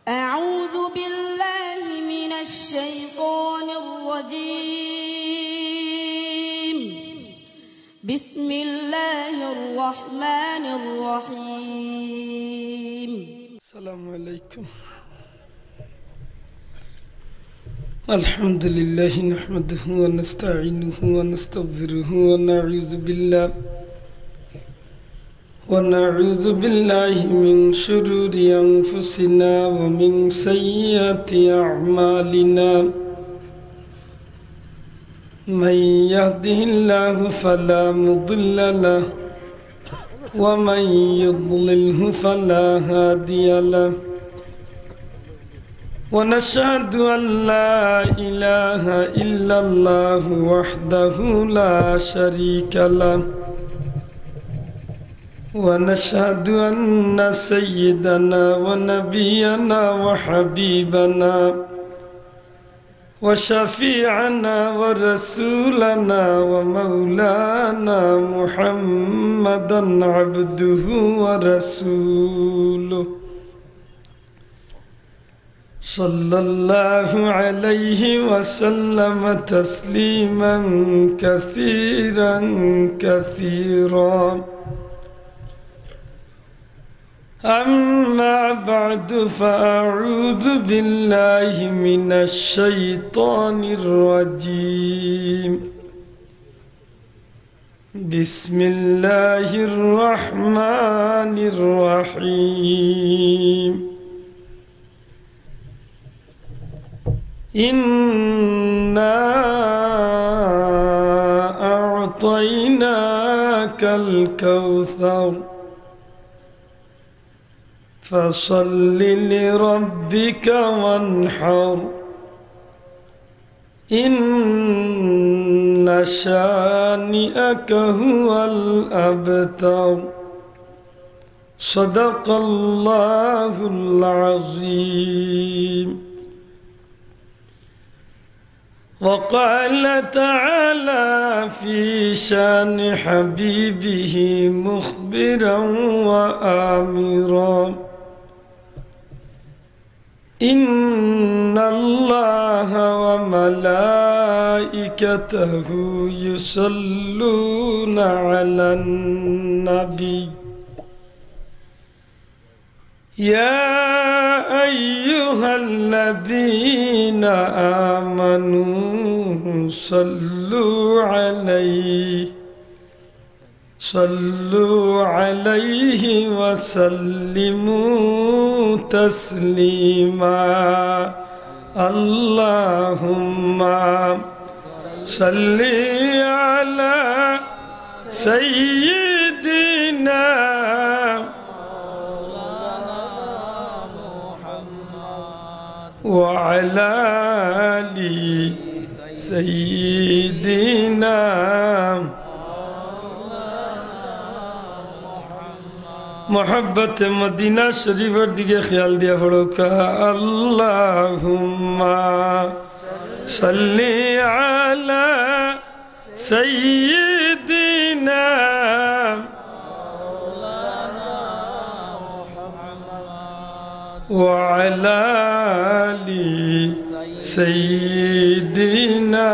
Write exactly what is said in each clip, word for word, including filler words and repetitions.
أعوذ بالله من الشيطان الرجيم. بسم الله الرحمن الرحيم. السلام عليكم. الحمد لله، نحمده ونستعينه ونستغفره، ونعوذ بالله ونعوذ بالله من شرور أنفسنا ومن سيئات أعمالنا. من يهده الله فلا مضل له، ومن يضلله فلا هادي له. ونشهد أن لا إله إلا الله وحده لا شريك له، ونشهد أن سيدنا ونبينا وحبيبنا وشفيعنا ورسولنا ومولانا محمدا عبده ورسوله، صلى الله عليه وسلم تسليما كثيرا كثيرا. أما بعد، فأعوذ بالله من الشيطان الرجيم. بسم الله الرحمن الرحيم. إنا أعطيناك الكوثر، فصل لربك وانحر، إن شانئك هو الأبتر. صدق الله العظيم. وقال تعالى في شان حبيبه مخبرا وآمرا: إن الله وملائكته يصلون على النبي، يا أيها الذين آمنوا صلوا عليه، صلوا عليه وسلموا تسليما. اللهم صل على سيدنا وعلى آل سيدنا। محبت مدینہ شریف دی گل دیا پڑھوکا: اللهم صل على سيدنا وعلى آل سيدنا.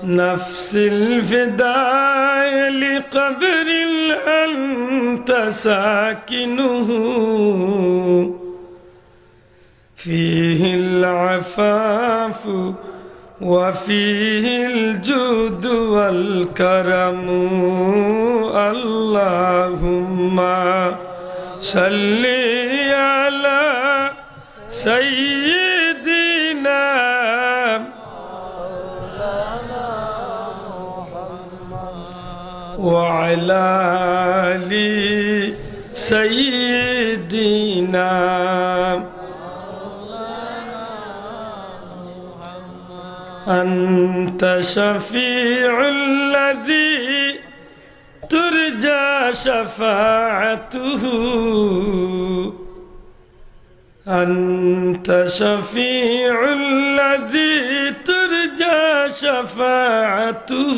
نفسي الفداء لقبر أنت ساكنه، فيه العفاف وفيه الجود والكرم. اللهم صل على سيدنا وعلى آل سيدنا. أنت شفيع الذي ترجى شفاعته، أنت شفيع الذي ترجى شفاعته،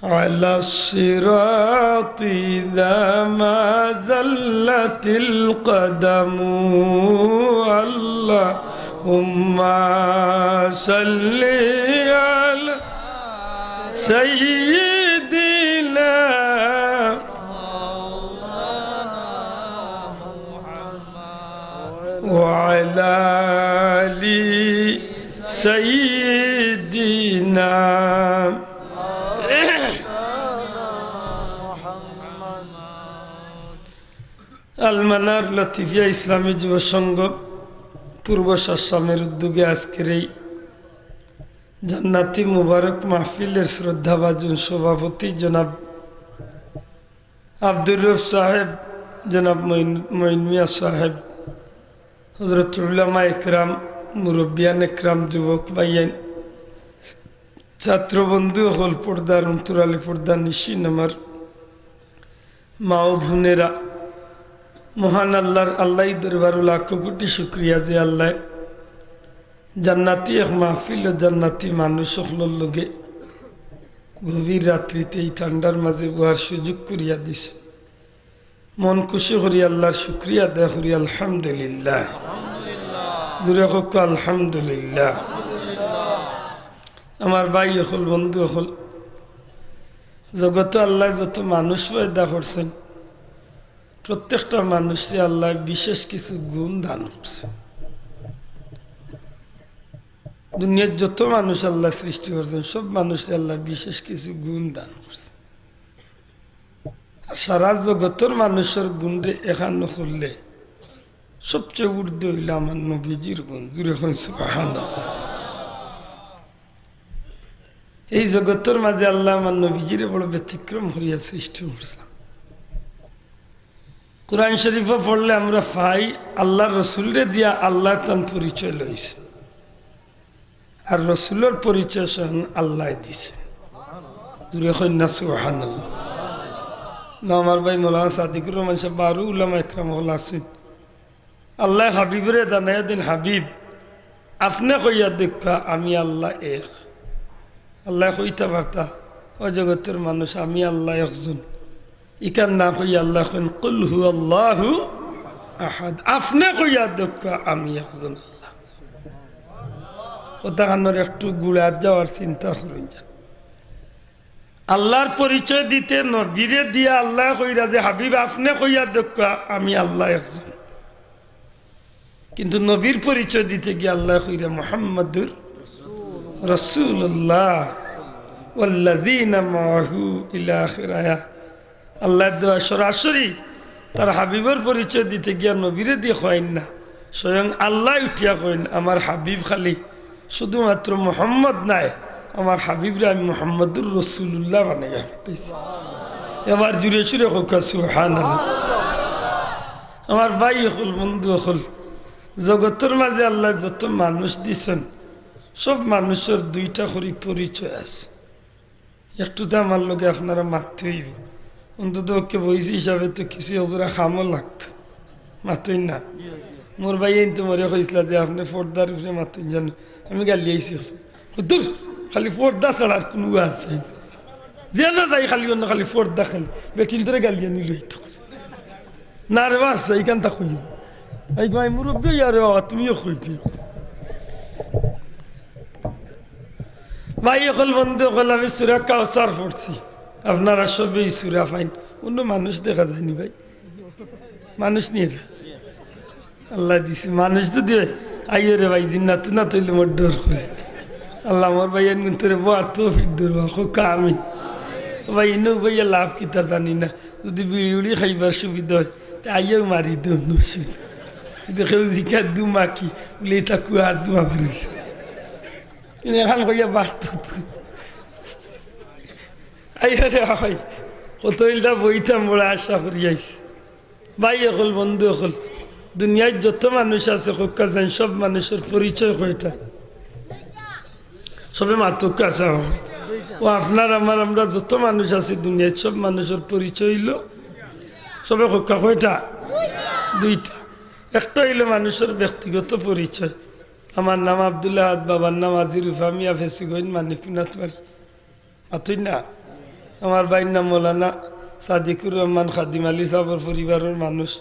على الصراط إذا ما زلت القدم. اللهم صل على سيدنا وعلى آل سيدنا. আল মানার লতিফিয়া ইসলামী যুব সংঘ পূর্ব শাসমের উদ্যোগে আজকের এই জান্নাতি মুবারক মাহফিলের শ্রদ্ধাভাজন সভাপতি জনাব আব্দুর রউফ সাহেব, জনাব মঈন, মঈন মিয়া সাহেব, হযরত উলামা একরাম, মুরব্বিয়ান একরাম, যুবক ভাইয়াইন, ছাত্র বন্ধু অকল, পর্দার অন্তরালে পর্দার নিশিন আমার মা ও বোনেরা, মহান আল্লাহর, আল্লাহর দরবারো লাখো কোটি শুকরিয়া যে আল্লায় জান্নাতি এক মাহফিল ও জান্নাতি মানুষ অকলর লগে গভীর রাত্রিতে এই ঠান্ডার মাঝে বওয়ার সুযোগ করিয়া দিছে। মন খুশি করি আল্লাহর শুকরিয়া আদায় করি, আলহামদুলিল্লাহ। জোরে কউক্কা, আলহামদুলিল্লাহ। আমার ভাই অকল, বন্ধু অকল, জগতো আল্লায় যত মানুষ পয়দা করছইন, প্রত্যেকটা মানুষরে আল্লায় বিশেষ কিছু গুণ দান করছইন। দুনিয়ার যত মানুষ আল্লায় সৃষ্টি করছইন, সব মানুষরে আল্লায় বিশেষ কিছু গুণ দান করছইন। আর সারা জগতর মানুষর গুণরে একান্ন করলে সবচেয়ে ঊর্ধ্বে অইলো আমার নবীজির গুণ। জোরে কইন সুবহানাল্লাহ। এই জগতর মাঝে আল্লায় আমার নবীজিরে বড় ব্যতিক্রম করিয়া সৃষ্টি করছইন। কোরআন শরীফো পড়লে আমরা পাই, আল্লাহর রসুলরে দিয়া আল্লায় তান পরিচয় লইছইন, আর রসুলর পরিচয় স্বয়ং আল্লায় দিছইন। জোরে কইন না সুবহানাল্লাহ। না, আমার ভাই মৌলানা সাদিকুর রহমান সাহেব, আরো উলামা একরাম অকল আছইন, আল্লায় হাবিবরে জানাইয়া দিছইন, হাবিব, আপনে কইয়া দেউক্কা আমি আল্লাহ এক। আল্লায় কইতা পারতা, ও জগতর মানুষ, আমি আল্লাহ একজন। ইখান না কইয়া আল্লায় কইন, "কুল হুয়াল্লাহু আহাদ।" আপনে কইয়া দেউক্কা আমি একজন আল্লাহ। কথাখানর একটু গুড়াত যাওয়ার চিন্তা করইন যান। আল্লাহর পরিচয় দিতে নবীরে দিয়া আল্লায় কইরা যে, "হাবিব, আপনে কইয়া দেউক্কা আমি আল্লাহ একজন।" কিন্তু নবীর পরিচয় দিতে গিয়া আল্লায় কইরা, "মুহাম্মাদুর রাসূলুল্লাহ ওয়াল্লাযীনা মাআহু" ইলা আখির আয়াত। আল্লায় দেওয়া সরাসরি তার হাবিবর পরিচয় দিতে গিয়া নবীরে দিয়া কইন না, স্বয়ং আল্লায় উঠিয়া কইন, "আমার হাবিব খালি শুধুমাত্র মোহাম্মদ নায়, আমার হাবিবরে আমি মোহাম্মদুর রসুলুল্লাহ বানাইয়া পাঠাইছি।" এবার জোরে সোরে কউক্কা সুবহানাল্লাহ। আমার ভাই অকল, বন্ধু অকল, জগতর মাঝে আল্লায় যত মানুষ দিছইন, সব মানুষর দুইটা করি পরিচয় আছে। একটু তো আমার লগে আপনারা মাততে অইবো, অন্তত পক্ষে বইছি হিসাবে তো কিছু হজুরা খামও লাগতো। মাতইন না। মোর ভাইয়াইন তো মোরে কইছলা যে, "আপনে পর্দার উপরে মাতইন জানো?" আমি গালি আইছি, কইছি, "দূর, খালি পর্দা ছাড়া আর কুনু ওয়াজ নাই। যে না যাই খালি অন্য খালি পর্দা খালি। বেটিন্তরে গালি আনি লই তো।" না রে বাস, ইখানতা কইও। এই ভাই মুরব্বি, আরে বাবা, তুমিও কইতে। ভাই অকল, বন্ধু অকল, আমি সূরা কাউসার পড়ছি। আপনারা সবেই সূরা পাইন। অন্য মানুষ দেখা যায়নি ভাই। মানুষ নি এরা। আল্লায় দিছে। মানুষ যদি অয়, আইও রে ভাই, জিন্নাত না তইলে মোর ডর করে। আল্লায় মোর ভাইয়াইন গুনতরে বওয়ার তৌফিক দেউক্কা, কউক্কা আমিন। ও ভাই, ইনো ভাইয়া লাভ কিতা জানি না। যদি বিড়ি উড়ি খাইবার সুবিধা অয়, তে আইয়াও মারি দেও, অসুবিধা নাই। যদি কেউ জিকার ধুমা কি, বুলে, "ইতা কুয়ার ধুমা বারইছে।" কিন্তু এখান কইয়া বাড়তো তো। আইয়া রে ভাই, কত ইলতা বইতাম, বড় আশা করি আইছি। ভাই অকল, বন্ধু অকল, দুনিয়াত যত মানুষ আছে, কউক্কা যাইন, সব মানুষর পরিচয় কয়টা? সবে মাতউক্কা আছে। ও আপনার আমার, আমরা যত মানুষ আছি দুনিয়াত, সব মানুষর পরিচয় অইলো, সবে কউক্কা কয়টা? দুইটা। একটা অইলো মানুষর ব্যক্তিগত পরিচয়, আমার নাম আব্দুল আহাদ, বাবার নাম আজির উফা মিয়া, ফেসিগঞ্জ, মানিকপুর নাথবাড়ি। মাতইন না? আমার ভাইর নাম মৌলানা সাদিকুর রহমান খাদিম আলী সাহেবর পরিবারর মানুষ,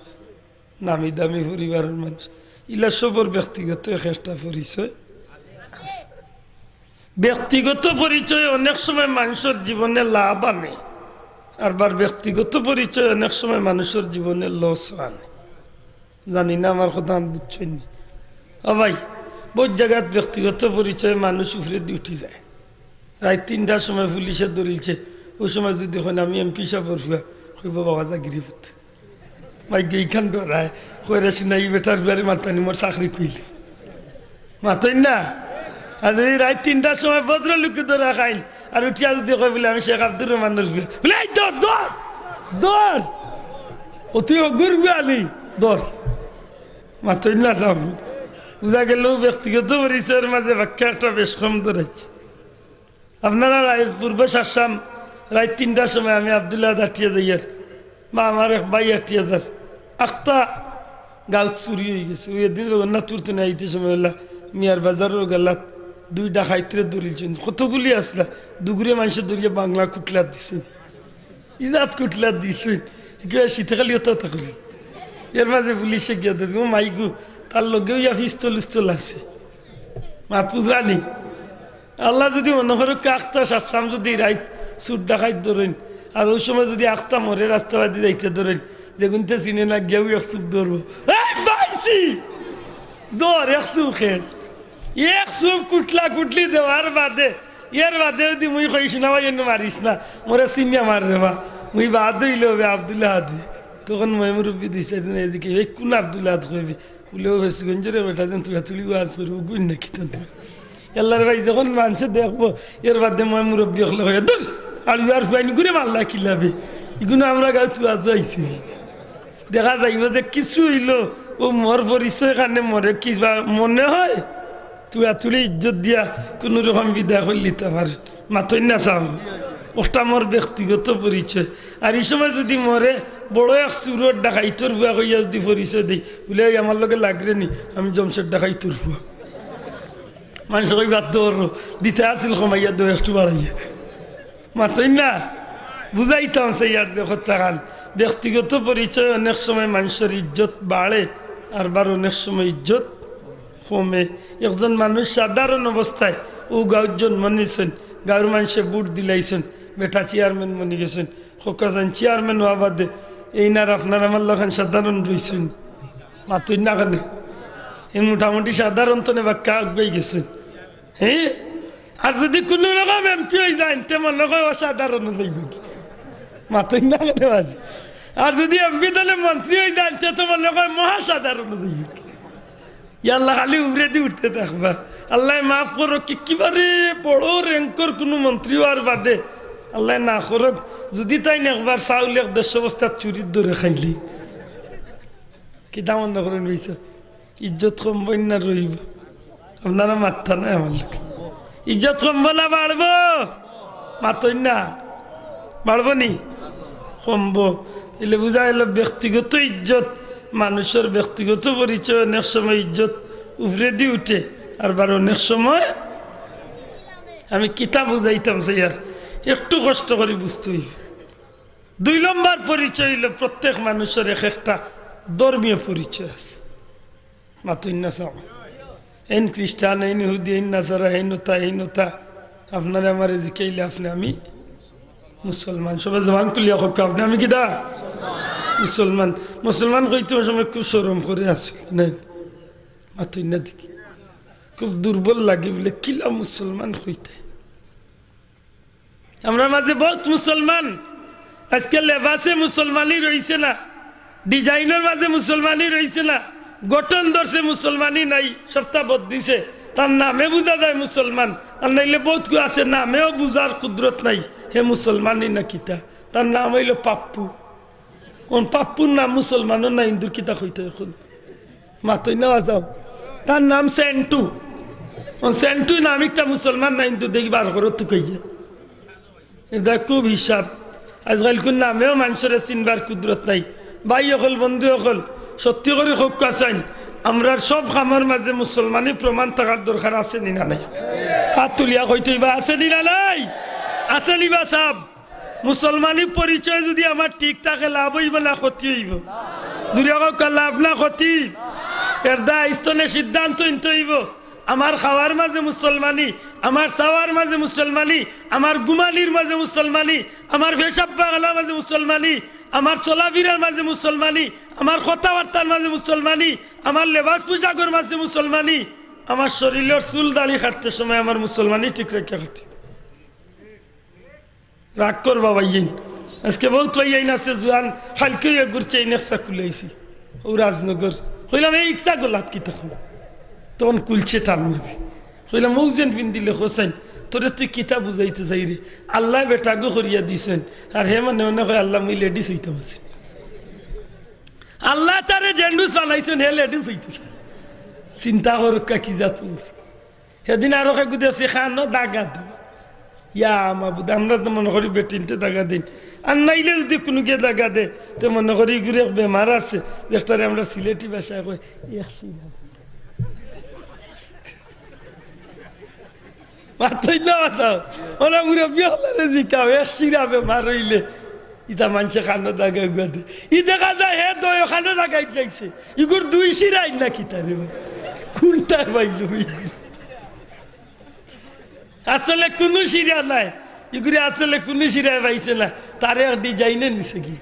নামি দামি পরিবারর মানুষ। ইলা সবর ব্যক্তিগত এক একটা পরিচয়। ব্যক্তিগত পরিচয় অনেক সময় মানুষর জীবনে লাভ আনে, আরবার ব্যক্তিগত পরিচয় অনেক সময় মানুষর জীবনে লস আনে। জানি না আমার কথা আমি বুঝছইন নি। ও ভাই, বহুত জাগাত ব্যক্তিগত পরিচয়ে মানুষ উপরেদি উঠি যায়। রাইত তিনটার সময় পুলিশে ধরিলছে, অউ সময় যুদি কইন, "আমি এমপি সাবর ফুয়া", কইবো, "বাবা, যা গিরিফুত।" ভাই, গেইখান ডরায়, কইরে শুনা, "ই বেটার ফুয়ারে মাতানি মোর চাকরি কইল।" মাতইন না? আর যুদি রাইত তিনটার সময় ভদ্রলোকে ধরা খাইল, আর উঠিয়া যুদি কয় বুলে, "আমি শেখ আব্দুর রহমানর ফুয়া", বুলে, "এই ধর, ধর, ধর। ও তুই অগুর ফুয়া নি, ধর।" মাতইন না সাব। বুঝা গেল ব্যক্তিগত পরিচয়ের মাঝে বাক্কা একটা বেশ কম ধরেছে। আপনারা রাই-, পূর্বে শাসাম রাইত তিনটার সময় আমি আব্দুল্লাহ আটিয়া যাইয়ার, বা আমার এক ভাই আটিয়া যার, আখতা গাউত চুরি অইগেছে। অউ এদিন জগন্নাথপুর তনে আইতে সময় অইলা মিয়ার বাজারর গালাত দুই ডাকাইতরে ধরিলছইন। কতগুলি আছলা, দুগুরে মানষে ধরিয়া বাংলা কুটলা দিছইন, ইজাত কুটলা দিছইন। কিবা শীতে খালি অতা অতা করি। এর মাঝে পুলিশে গিয়া ধরছে, ও মাইগো, তার লগে অইয়া পিস্তল উস্তল আছে। মাত বুঝরানি? আল্লায় যুদি মনো করউক্কা আখতা শাসাম যুদি রাইত চুর ডাকাইত ধরইন, আর অউ সময় যুদি আখতা মরে রাস্তা বাদি যাইতে ধরইন, যেগুনতে চিনে না গিয়াউ এক চুর ধরবো। এই পাইছি! ধর, এক চুর খেস। এক চুর কুটলা কুটলি দেওয়ার বাদে, এর বাদে যুদি মুই কই, "শুনা ভাই, এনে মারিস না, মরে চিনিয়া মার রে বা, মুই বাদ অইলে অইবে আব্দুল্লাহ হাদবি।" তখন ময় মুরব্বি দুই চাইরজন এদিকে, "এই কুন আব্দুল্লাহ হাদ কইবে?" বুলে, "ও ফেসগঞ্জর বেটা, যেন তুড়াতুড়ি ওয়াজ করি, অগুইন নাকি তানতে?" আল্লার ভাই, যখন মানষে দেখবো, এর বাদে ময় মুরব্বি অকলে কইবা, "দূর, আর ইয়ার ফুয়াইন গুরে মারলা কিলাবে? ইগুন আমরা গাউত ওয়াজো আইছি।" দেখা যাইবো যে কিছু অইলো, অউ মোর পরিচয় কানে মরে কিবা মনে হয়, তুড়াতুড়ি ইজ্জত দিয়া কুনু রকম বিদায় করিলিতা পারে। মাতইন না সাব। অটা মোর ব্যক্তিগত পরিচয়। আর ই সময় যুদি মরে বড় এক চুরর ডাকাইতর ফুয়া কইয়া যুদি পরিচয় দেই, বুলে, "এই আমার লগে লাগরে নি, আমি জমশেদ ডাকাইতর ফুয়া।" মানষে কইবা, "ধর, দিতা আছিল কমাইয়া দেও, একটু বাড়াইয়া।" মাতইন না? বুঝাইতাম চাইয়ার যে কথাখান। ব্যক্তিগত পরিচয় অনেক সময় মানষর ইজ্জত বাড়ে, আরবার অনেক সময় ইজ্জত কমে। একজন মানুষ সাধারণ অবস্থায় অউ গাউত জন্ম নিছইন, গাউর মানষে ভোট দিলাইছইন, বেটা চেয়ারম্যান বনি গেছইন, কউক্কা চাইন চেয়ারম্যান অওয়া বাদে এইন আর আপনার আমার লাখান সাধারণ রইছইন। মাতইন না কেনে? এই মোটামুটি সাধারণ তনে বাক্কা আগুয়াই গেছইন। হে? আর যুদি কুনু রকম এমপি অইযাইন, তে মনো কয় অসাধারণ অইযাইবো। মাতইন না কেনে বাজি? আর যুদি এমপি দলে মন্ত্রী অইযাইন, তে তো মনো কয় মহাসাধারণ অইযাইবো। ইয়াল্লা, খালি উপরেদি উঠতে থাকবা। আল্লায় মাফ করউক, কি, কিবারে বড় র‍্যাংকর কুনু মন্ত্রী অওয়ার বাদে, আল্লায় না করউক, যুদি তাইন একবার চাউল এক দেড়শো বস্তা চুরির ধরে খাইলে, কিতা মনো করইন অইছে? ইজ্জত কমবো না রইবো? আপনারা মাতরা নায় আমার লগে। ইজ্জত কমবো না বাড়বো? মাতইন না। বাড়বো নি? কমবো। তাইলে বুঝা গেল ব্যক্তিগত ইজ্জত, মানষর ব্যক্তিগত পরিচয় অনেক সময় ইজ্জত উপরেদি উঠে, আরবার অনেক সময় আমি কিতা বুঝাইতাম চাইয়ার, একটু কষ্ট করি বুঝতে অইবো। দুই নম্বর পরিচয় অইলো প্রত্যেক মানষর এক একটা ধর্মীয় পরিচয় আছে। মাতইন না সাব। এইন খ্রিস্টান, এইন ইহুদি, এইন নাসারা, এইন অতা, এইন অতা। আপনারে আমারে জিকাইলে আপনে আমি মুসলমান। সবে জবান খুলিয়া কউক্কা, আপনে আমি কিতা? মুসলমান। মুসলমান কইতে অউ সময় খুব শরম করে আছিল, নায়? মাতইন না দেখি। খুব দুর্বল লাগে বুলে, কিলা মুসলমান কইতে। আমরার মাঝে বউত মুসলমান, আইজকে লেবাসে মুসলমানি রইছে না, ডিজাইনর মাঝে মুসলমানি রইছে না, গঠন ধরছে মুসলমানি নাই, সবতা বদলিছে। তার নামে বুঝা যায় মুসলমান, আর নাইলে বউত কেউ আছে নামেও বুঝার কুদরত নাই, হে মুসলমানি না কিতা। তার নাম অইলো পাপ্পু। অন পাপ্পুর নাম মুসলমানর না হিন্দুর, কিতা কইতা অখন? মাতইন না বাজাও। তার নাম সেন্টু। অন সেন্টু নাম একটা মুসলমান না হিন্দু, দেখি বার করো তুকাইয়া। ইটা খুব হিসাব। আইজকাইল কুন নামেও মানষরে চিনবার কুদরত নাই। ভাই অকল, বন্ধু অকল, সত্যি করি কউক্কা চাইন, আমরার সব কামর মাঝে মুসলমানি প্রমাণ থাকার দরকার আছে নি না নাই? আত তুলিয়া কইতে অইবা, আছে নি না নাই? আছে নি বা সাব? মুসলমানি পরিচয় যুদি আমার ঠিক থাকে, লাভ অইবো না ক্ষতি অইবো? জুরে কউক্কা, লাভ না ক্ষতি? এরদায় আইজ থনে সিদ্ধান্ত নিতে অইবো, আমার খাওয়ার মাঝে মুসলমানি, আমার চাওয়ার মাঝে মুসলমানি, আমার ঘুমানির মাঝে মুসলমানি, আমার পেশাব পায়খানার মাঝে মুসলমানি, আমার চলাফিরার মাঝে মুসলমানি, আমার কথাবার্তার মাঝে মুসলমানি, আমার লেবাস পোশাকর মাঝে মুসলমানি, আমার শরীলর চুল দাড়ি কাটতে সময় আমার মুসলমানি ঠিক রাখিয়া কাটি। রাগ করবা ভাইয়াইন। আজকে বউত ভাইয়াইন আছে জুয়ান, কাইলকে এক গুর চেইন একসা খুলাইছি। অউ রাজনগর। কইলাম, "এই ইকসা গলাত কিতা?" তখন খুলছে টান মারি। কইলাম, "অউ যেন পিন্দিলে হোসাইন, তোরে তুই কিতা বুঝাইতে চাইরে? আল্লায় বেটাগু করিয়া দিছইন, আর হে মনে মনে কয়, 'আল্লা, মুই লেডিস অইতাম আছি।'" আল্লায় তারে জেন্টস বানাইছইন, হে লেডিস অইতে চায়। চিন্তা করউক্কা কি জাত মুসিবত। হেদিন আরক এগু দেখছি কানো দাগা দেওয়া। ইয়া মাবুদ, আমরা তো মনো করি বেটিন্তে দাগা দেইন, আর নাইলে যুদি কুনুগিয়ে দাগা দে, তে মনো করি ইগুর এক বেমার আছে, যেটারে আমরা সিলেটি ভাষায় কই এক শিরা। মাতইন না মাতো। অলা মুরব্বি অকলরে জিকাও, এক শিরা বেমার অইলে ইতা মানষে কানো দাগা গুয়া দে। ই দেখা যায় হে দয় কানো দাগাইত লাইছে। ইগুর দুই শিরা আইন না কিতা রে? কুনটায় পাইলো ইগুর? আসলে কুনু শিরা নাই। ইগুরে আসলে কুনু শিরায় পাইছে না। তারে এক ডিজাইনে নিছে গি।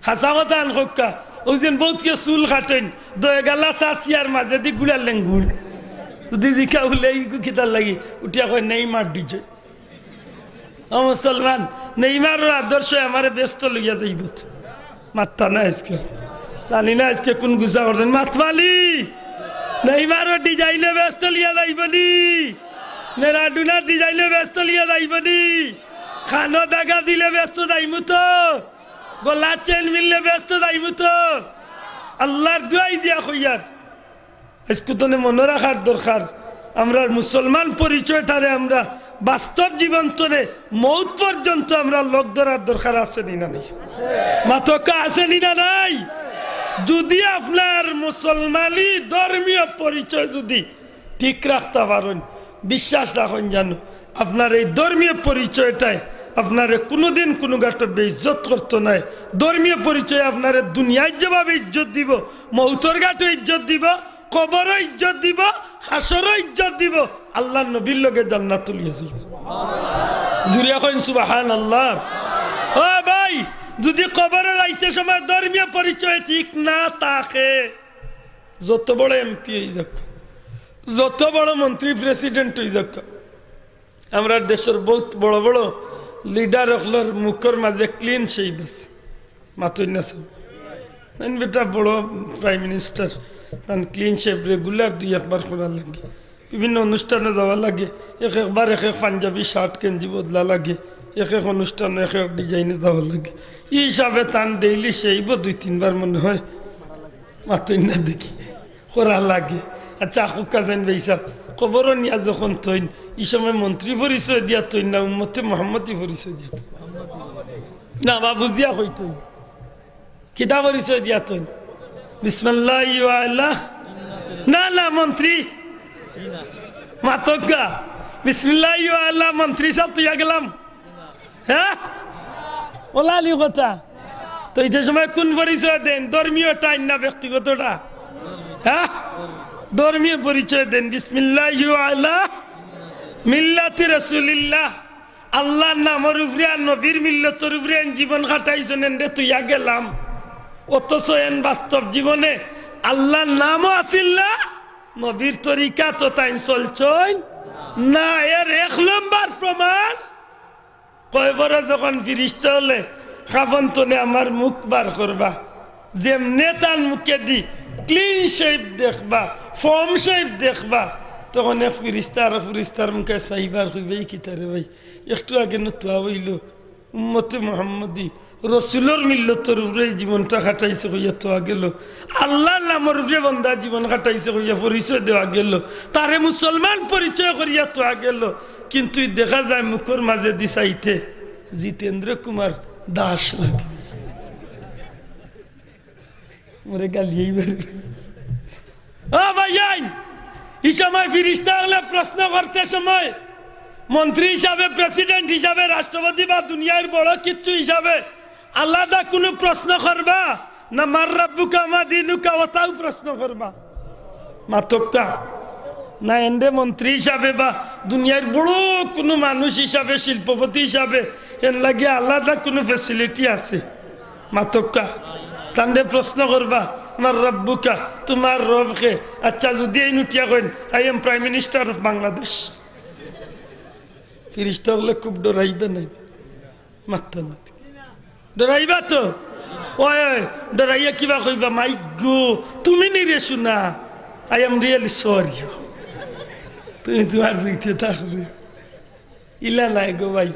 হাছা কথা আন কউক্কা। অউ যেন বউতকে চুল কাটইন, দয় গালা চাচিয়ার মাঝেদি গুড়ার লেঙ্গুর। যুদি জিকাও বুলে, "ইগু কিতার লাগি?" উঠিয়া কয়, "নেইমার ডিজাইন।" ও মুসলমান, নেইমারর আদর্শে আমারে বেহেস্তো লইয়া যাইবো তো। মাত্তা না আইজকে। জানি না আইজকে কুন গুছা করছইন। মাতবালি, নেইমারর ডিজাইনে বেহেস্তো লইয়া যাইবো নি? ম্যারাডোনার ডিজাইনে বেহেস্তো লইয়া যাইবো নি? কানো দাগা দিলে বেহেস্তো যাইমু তো? গলাত চেইন পিনলে বেহেস্তো যাইমু তো? আল্লার দুয়াই দিয়া কইয়ার। আইজকু তনে মনো রাখার দরকার, আমরার মুসলমান পরিচয়টারে আমরা বাস্তব জীবন তনে মউত পর্যন্ত আমরা লগ ধরার দরকার আছে নি না নাই? মাতউক্কা আছে নি না নাই? যুদি আপনার মুসলমানি ধর্মীয় পরিচয় যুদি ঠিক রাখতা পারইন, বিশ্বাস রাখইন জানো, আপনার এই ধর্মীয় পরিচয়টায় আপনারে কুনুদিন কুনু ঘাটো বেইজ্জত করতো নায়। ধর্মীয় পরিচয় আপনারে দুনিয়াত যেভাবে ইজ্জত দিবো, মউতর ঘাটো ইজ্জত দিবো, কবরো ইজ্জত দিবো, হাশরো ইজ্জত দিবো, আল্লার নবীর লগে জান্নাতো লইয়া যাইবো। জুরে কইন সুবহানাল্লাহ। ও ভাই, যুদি কবরো যাইতে সময় ধর্মীয় পরিচয় ঠিক না থাকে, যত বড় এমপি অইযাউক্কা, যত বড় মন্ত্রী প্রেসিডেন্ট অইযাউক্কা, আমরার দেশর বউত বড় বড় লিডার অকলর মুখর মাঝে ক্লিন শেভ আছে। মাতইন না সব। তাইন বেটা বড় প্রাইম মিনিস্টার, তান ক্লিন শেভ রেগুলার দুই একবার করা লাগে। বিভিন্ন অনুষ্ঠানো যাওয়া লাগে, এক একবার এক এক পাঞ্জাবি শার্ট গেঞ্জি বদলা লাগে, এক এক অনুষ্ঠানো এক এক ডিজাইনো যাওয়া লাগে। ই হিসাবে তান ডেইলি শেভও দুই তিনবার মনে হয়। মাতইন না দেখি। করা লাগে। আচ্ছা, আখুক্কা যাইন ভাইসাব, কবরো নিয়া যখন থইন, ই সময় মন্ত্রী পরিচয় দিয়া থইন না উম্মতে মোহাম্মদী পরিচয় দিয়া থইন? না বা বুঝিয়া কইতইন। কিতা পরিচয় দিয়া থইন? বিসমিল্লাহি ওয়া আলা। না, না, মন্ত্রী। মাতউক্কা। বিসমিল্লাহি ওয়া আলা, মন্ত্রী সাব থইয়া গেলাম। হ্যাঁ? অলা আলি কথা। তো ইতে সময় কুন পরিচয় দেইন? ধর্মীয়টা না ব্যক্তিগতটা? হ্যাঁ? ধর্মীয় পরিচয় দেইন। বিসমিল্লাহি ওয়া আলা মিল্লাতি রাসূলিল্লাহ। আল্লার নামর উপরে আর নবীর মিল্লতর উপরে এন জীবন কাটাইছইন, এনরে থইয়া গেলাম। অথচ এন বাস্তব জীবনে আল্লার নামও আছিল না, নবীর তরিকাত তাইন চলছইন না। এর এক নম্বর প্রমাণ, কবরো যখন ফিরিস্তা অকলে কাফন তনে আমার মুখ বার করবা, যেমনে তান মুখেদি ক্লিন শেভ দেখবা, ফর্ম শেভ দেখবা, তখন এক ফিরিস্তা আরক ফিরিস্তার মুখে চাইবা আর কইবা, "ই কিতা রে ভাই, একটু আগে নু থুয়া অইলো, উম্মতে মোহাম্মদী, রসুলর মিল্লতর উপরে ই জীবনটা কাটাইছে কইয়া থুয়া গেলো, আল্লার নামর উপরে বন্দা জীবন কাটাইছে কইয়া পরিচয় দেওয়া গেলো, তারে মুসলমান পরিচয় করিয়া থুয়া গেলো।" কিন্তু ই দেখা যায় মুখর মাঝেদি চাইতে জিতেন্দ্র কুমার দাস লাগে। মোরে গালিয়াইবার। ও ভাইয়াইন, ই সময় ফিরিস্তা অকলে প্রশ্ন করতে সময় মন্ত্রী হিসাবে, প্রেসিডেন্ট হিসাবে, রাষ্ট্রপতি বা দুনিয়ার বড় কিচ্ছু হিসাবে আলাদা কুনু প্রশ্ন করবা? না মার রাব্বুকা মা দিনুকা ওটাও প্রশ্ন করবা? মাতউক্কা। না এনরে মন্ত্রী হিসাবে বা দুনিয়ার বড় কুনু মানুষ হিসাবে, শিল্পপতি হিসাবে এন লাগি আলাদা কুনু ফ্যাসিলিটি আছে? মাতউক্কা। তানরে প্রশ্ন করবা, মার রাব্বুকা, তুমার রব কে? আচ্ছা, যুদি এইন উঠিয়া coin, "I am Prime Minister of Bangladesh", ফিরিস্তা অকলে খুব ডরাইবা নায়? মাততা না। ডরাইবা তো? ওই, ওই, ডরাইয়া কিবা কইবা, "মাই গো, তুমি নি রে সোনা, I am really sorry, তুমি তুমার দিকে থাকবে।" ইলা নায় গো ভাই,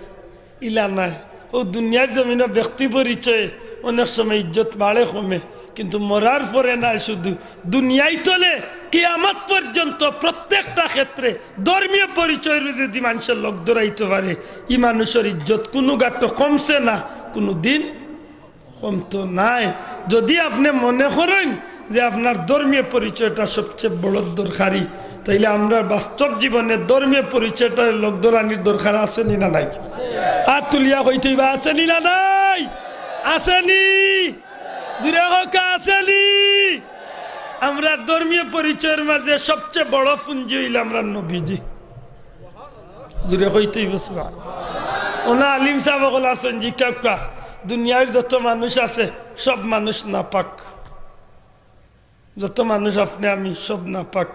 ইলা নায়। অউ দুনিয়ার জমিনো ব্যক্তি পরিচয়ে অনেক সময় ইজ্জত বাড়ে কমে, কিন্তু মরার পরে নায় শুধু, দুনিয়ার তলে কিয়ামত পর্যন্ত প্রত্যেকটা ক্ষেত্রে ধর্মীয় পরিচয়র যুদি মানষে লগ ধরাইতো পারে, ই মানুষর ইজ্জত কুনু গাটো কমছে না, কুনুদিন কমতো নায়। যুদি আপনে মনে করইন যে আপনার ধর্মীয় পরিচয়টা সবচেয়ে বড় দরকারি, তাইলে আমরার বাস্তব জীবনে ধর্মীয় পরিচয়টা লগ ধরানির দরকার আছে নি না নাই? আত তুলিয়া কইতে অইবা, আছে নি না নাই? আছে নি? জুরে কউক্কা, আছে নি? আমরার ধর্মীয় পরিচয়র মাঝে সবচেয়ে বড় পুঞ্জি অইলো আমরার নবীজি। জুরে কইতে অইবো সুবহান। অনো আলিম সাব অকল আছইন, জিকাউক্কা, দুনিয়ার যত মানুষ আছে, সব মানুষ নাপাক। যত মানুষ আপনে আমি, সব নাপাক।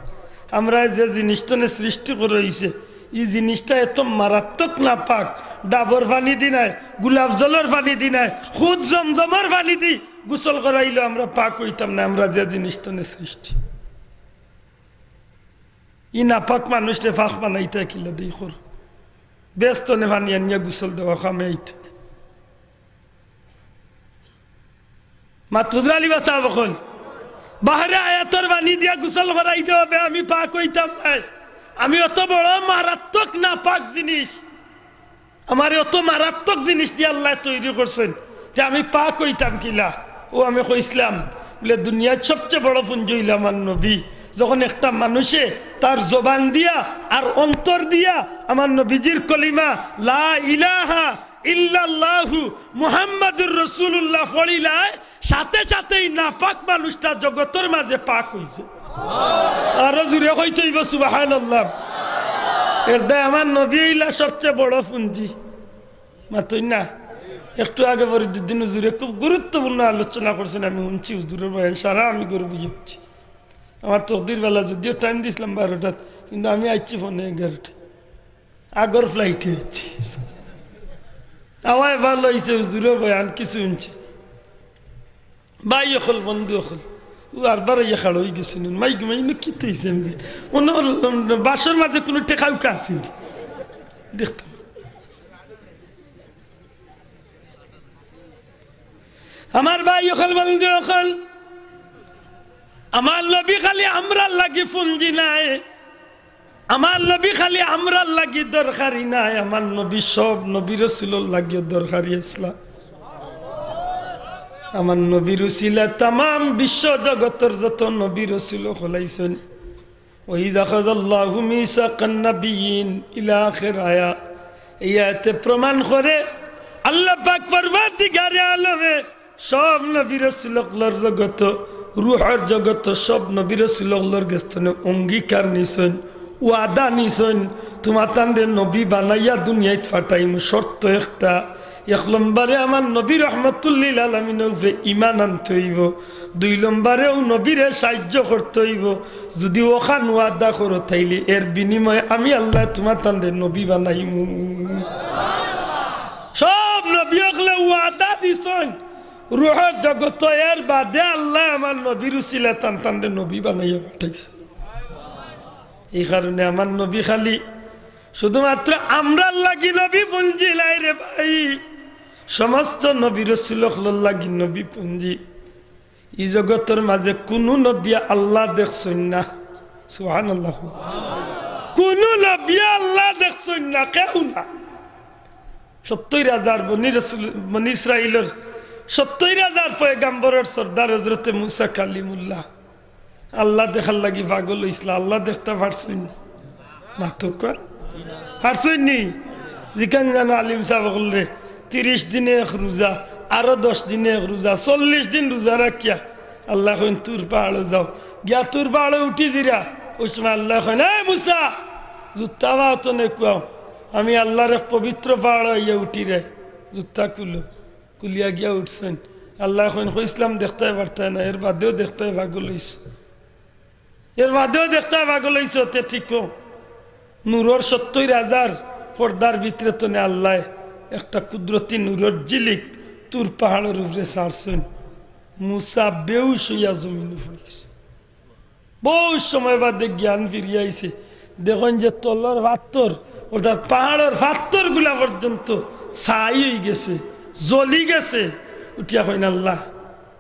আমরারে যে জিনিস তনে সৃষ্টি করা অইছে, ই জিনিসটা এত মারাত্মক নাপাক, ডাবর পানি দি নায়, গোলাপ জলর পানি দি নায়, খুদ জমজমর পানি দি গোসল করাইলেও আমরা পাক অইতাম না, আমরা যে জিনিস তনে সৃষ্টি। ই নাপাক মানুষরে পাক বানাইতা কিলা দেই কর? বেহেস্ত তনে পানি আনিয়া গোসল দেওয়া কামে আইতো না। মাত বুঝরা নি বা সাব অকল? বাহরে হায়াতর পানি দিয়া গোসল করাইতে অইবো, আমি পাক অইতাম নায়। আমি অত বড় মারাত্মক নাপাক জিনিস। আমারে অত মারাত্মক জিনিস দিয়া আল্লায় তৈরি করছইন যে আমি পাক অইতাম কিলা? অউ আমি কইছলাম, বুলে, দুনিয়ার সবচেয়ে বড় পুঞ্জি অইলো আমার নবী। যখন একটা মানুষে তার জবান দিয়া আর অন্তর দিয়া আমার নবীজির কলিমা লা ইলাহা ইল্লাল্লাহু মুহাম্মাদুর রাসূলুল্লাহ পড়িলায়, সাথে সাথেউ নাপাক মানুষটা জগতর মাঝে পাক অইছে। আরো জুরে কইতে অইবো সুবহানাল্লাহ। এরদায় আমার নবী অইলা সবচেয়ে বড় পুঞ্জি। মাতইন না? একটু আগে ফরিদুদ্দিন হুজুরে খুব গুরুত্বপূর্ণ আলোচনা করছইন, আমি হুনছি হুজুরর বয়ান সারা, আমি ঘরো বইয়া হুনছি। আমার তকদির বালা, যদিও টাইম দিছলাম বারোটাত, কিন্তু আমি আইছি পৌনে এগারোটাত। আগর ফ্লাইটে আইছি। আওয়ায় ভালা অইছে, হুজুরর বয়ান কিছু হুনছি। ভাই অকল, বন্ধু অকল, অউ আরবার আইয়া খাড়া অইগেছইন। মাইক, মাইক, ইনো কিতা অইছে? আমি যে, অনো বাসর মাঝে কুনু টেকা উকা আছিল। দেখতাম। আমার ভাই অকল, বন্ধু অকল, আমার নবী খালি আমরার লাগি পুঞ্জি নায়, আমার নবী খালি আমরার লাগি দরকারি নায়, আমার নবী সব নবী রসুলর লাগিও দরকারি আছলা। আমার নবীর উসিলায় তামাম বিশ্ব জগতর যত নবী রসুল অকল আইছইন। وإذ أخذ الله ميثاق النبيين إلى آخر آية। এই আয়াতে প্রমাণ করে আল্লাহ পাক পরওয়ারদিগারে আলমে সব নবী রসুল অকলর জগত, রুহর জগত, সব নবী রসুল অকলর গেছ থনে অঙ্গীকার নিছইন, ওয়াদা নিছইন, তুমাতানরে নবী বানাইয়া দুনিয়াত পাঠাইমু। শর্ত একটা, এক নম্বরে আমার নবী রহমতুল্লিল আলামিনর উপরে ঈমান আনতে অইবো, দুই নম্বরে অউ নবীরে সাহায্য করতে অইবো। যুদি অখান ওয়াদা করো, তাইলে এর বিনিময়ে আমি আল্লায় তুমাতানরে নবী বানাইমু। সব নবী অকলে ওয়াদা দিছইন রুহর জগত, এর বাদে আল্লায় আমার নবীর উসিলায় তান তানরে নবী বানাইয়া পাঠাইছে। এই কারণে আমার নবী খালি শুধুমাত্র আমরার লাগি নবী পুঞ্জি নায় রে ভাই, সমস্ত নবী রসুল অকলর লাগি নবী পুঞ্জি। ই জগতর মাঝে কুনু নবিয়ে আল্লাহ দেখছইন না। সুবহানাল্লাহ। কুনু নবিয়ে আল্লাহ দেখছইন না, কেউ না। সত্তইর হাজার বনি রসুল, বনি ইসরাইলর সত্তইর হাজার পয়গাম্বরর সর্দার হজরতে মুসা কালিমুল্লাহ আল্লাহ দেখার লাগি পাগল অইছলা, আল্লাহ দেখতা পারছইন না। মাতউক্কা। পারছইন নি? জিকান জানো আলিম সাব অকলরে, তিরিশ দিনে এক রোজা, আরো দশ দিনে এক রোজা, চল্লিশ দিন রোজা রাখিয়া আল্লায় কইন, "তুর পাহাড়ো যাও।" গিয়া তুর পাহাড়ো উঠি দিরা, ওই সময় আল্লায় কইন, "এ মুসা, জুত্তা পাও তো নে কুয়াও, আমি আল্লার এক পবিত্র পাহাড়ো আইয়া উঠি রে, জুত্তা খুলো।" খুলিয়া গিয়া উঠছইন। আল্লায় কইন, "কইছলাম দেখতায় পারতায় না, এর বাদেও দেখতায় পাগল অইছো।" এর বাদেও দেখতায় পাগল অইছো, তে ঠিক। নূরর সত্তইর হাজার পর্দার ভিতরে তনে আল্লায় একটা কুদরতি নূরর ঝিলিক তুর পাহাড়র উপরে ছাড়ছইন। মুসা বেহুশ অইয়া জমিনো পড়ি গেছে। বউত সময় বাদে জ্ঞান ফিরিয়া আইছে। দেখইন যে তলর পাত্তর, অর্থাৎ পাহাড়র পাত্তরগুলা পর্যন্ত ছাই অইগেছে, জ্বলি গেছে। উঠিয়া কইন, "আল্লাহ,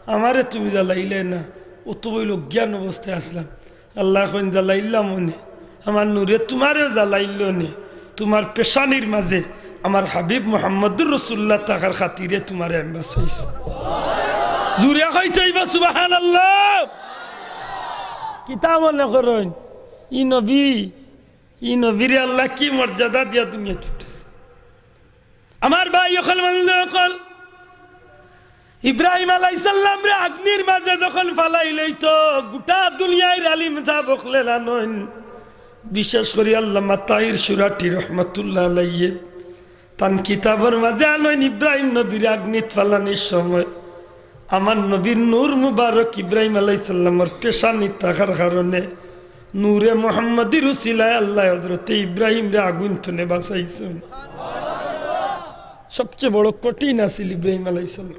আমারে তুমি জ্বালাইলায় না, অত বইল অজ্ঞান অবস্থায় আছলাম।" আল্লায় কইন, "জ্বালাইলাম অনে, আমার নূরে তুমারেও জ্বালাইলো অনে, তুমার পেশানির মাঝে আমার হাবিব মুহাম্মদুর রাসূলুল্লাহ থাকার খাতিরে তুমারে আমি বাঁচাইছি।" জুরে কইতে অইবো সুবহানাল্লাহ। কিতা মনে করইন, ই নবী, ই নবীরে আল্লায় কি মর্যাদা দিয়া দুনিয়াত পাঠাইছে। আমার ভাই অকল, বন্ধু অকল, ইব্রাহিম আলাইহিস সালামরে আগ্নির মাঝে যখন ফালাইল অইতো, গোটা দুনিয়ার আলিম সাব অকলে জানইন, বিশেষ করি আল্লামা তাহির সুরাটি রহমাতুল্লাহ আলাইহি তান কিতাবর মাঝে আনইন, ইব্রাহিম নবীরে আগ্নিত ফালানির সময় আমার নবীর নূর মুবারক ইব্রাহিম আলাইহিস সালামর পেশানিত থাকার কারণে নূরে মুহাম্মদীর উসিলায় আল্লায় হযরতে ইব্রাহিমরে আগুন তনে বাঁচাইছইন। সবচেয়ে বড় কঠিন আছিল ইব্রাহিম আলাইহিস সালাম।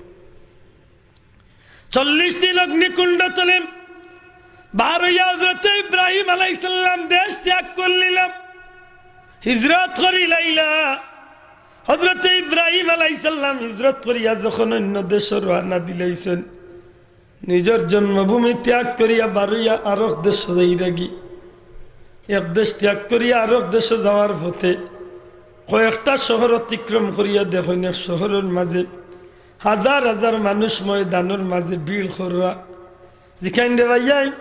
চল্লিশ দিন অগ্নিকুণ্ড তনে বার অইয়া হযরতে ইব্রাহিম আলাইহিস সালাম দেশ ত্যাগ করিলিলা, হিজরত করিলাইলা। হযরতে ইব্রাহিম আলাইহিস সালাম হিজরত করিয়া যখন অইন্য দেশো রওয়ানা দিলাইছইন, নিজর জন্মভূমি ত্যাগ করিয়া বার অইয়া আরক দেশো যাইরাগি। এক দেশ ত্যাগ করিয়া আরক দেশো যাওয়ার পথে কয়েকটা শহর অতিক্রম করিয়া দেখইন এক শহরর মাঝে হাজার হাজার মানুষ ময়দানর মাঝে ভিড় কররা। জিকাইন রে ভাইয়াইন,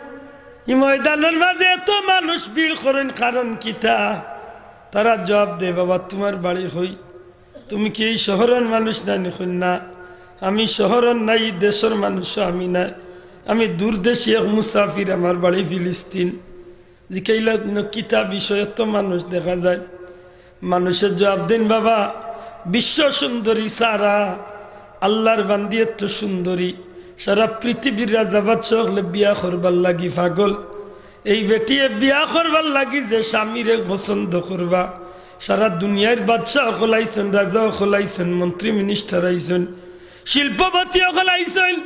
ই ময়দানর মাঝে এত মানুষ ভিড় করইন কারণ কিতা? তারা জবাব দেয়, "বাবা, তুমার বাড়ি কই? তুমি কি এই শহরর মানুষ নায় নি?" কইন, "না, আমি শহরর নায়, ই দেশর মানুষও আমি নায়, আমি দূরদেশি এক মুসাফির, আমার বাড়ি ফিলিস্তিন।" জিকাইলা, "ইনো কিতা বিষয়, এত মানুষ দেখা যায়?" মানুষে জবাব দেইন, "বাবা, বিশ্ব সুন্দরী সারা, আল্লার বান্দি এত সুন্দরী, সারা পৃথিবীর রাজা বাদশা অকলে বিয়া করবার লাগি পাগল। এই বেটিয়ে বিয়া করবার লাগি যে স্বামীরে পছন্দ করবা, সারা দুনিয়ার বাদশা অকল আইছইন, রাজা অকল আইছইন, মন্ত্রী মিনিস্টার আইছইন, শিল্পপতি অকল আইছইন,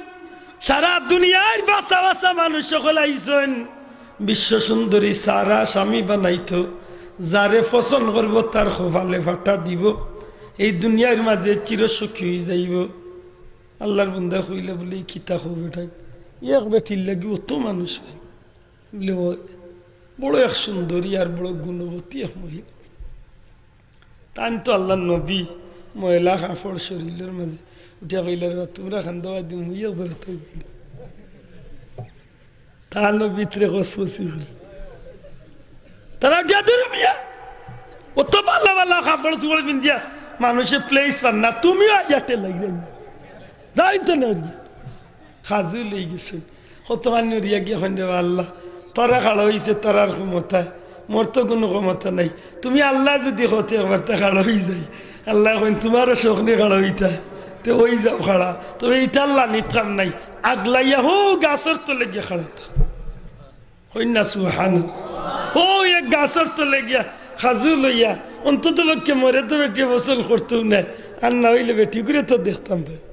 সারা দুনিয়ার বাছা বাছা মানুষ অকল আইছইন। বিশ্ব সুন্দরী সারা স্বামী বানাইতো, যারে পছন্দ করবো তার কপালে ফাটা দিবো, এই দুনিয়ার মাঝে চিরসুখী অইযাইবো।" আল্লার বন্দায় কইলা বুলে, "ই কিতা কও বেটাইন, এক বেটির লাগি অত মানুষ অয়?" বুলে, "অয়, বড় এক সুন্দরী আর বড় গুণবতী এক মহিলা।" তাইন তো আল্লার নবী, ময়লা কাপড় শরীলর মাঝে, উঠিয়া কইলা, "রে বা, তুমরা কান্দা বাদ দিন, মুইও বেরোতে হইবে।" তান ভিতরে কসমসি করে। তারা উঠিয়া, "দূর মিয়া, অত ভালা ভালা কাপড় চোপড় পিন্দিয়া মানুষে place পার না, তুমিও আইয়া ঠেলাই যাইন তো না।" খাজু লই গেছে। কতখানি নড়িয়া গিয়া কইন, "রে বা আল্লাহ, তারা খাড়া অইছে তারার ক্ষমতায়, মোর তো কুনু ক্ষমতা নাই। তুমি আল্লায় যুদি কও তে একবার তে খাড়া অইযাই।" আল্লায় কইন, "তুমারও শখ নি খাড়া অইতায়, তে অইযাও খাড়া। তবে ইতার লানিত কাম নাই, আগলাইয়া হউ গাছর তলে গিয়া খাড়া থাও।" কইন না সুবহানাল্লাহ। হউ এক গাছর তলে গিয়া খাজু লইয়া, অন্তত পক্ষে মোরে তো বেটিয়ে পছন্দ করতো নায়, আর না অইলে বেটিগুরে তো দেখতাম বে।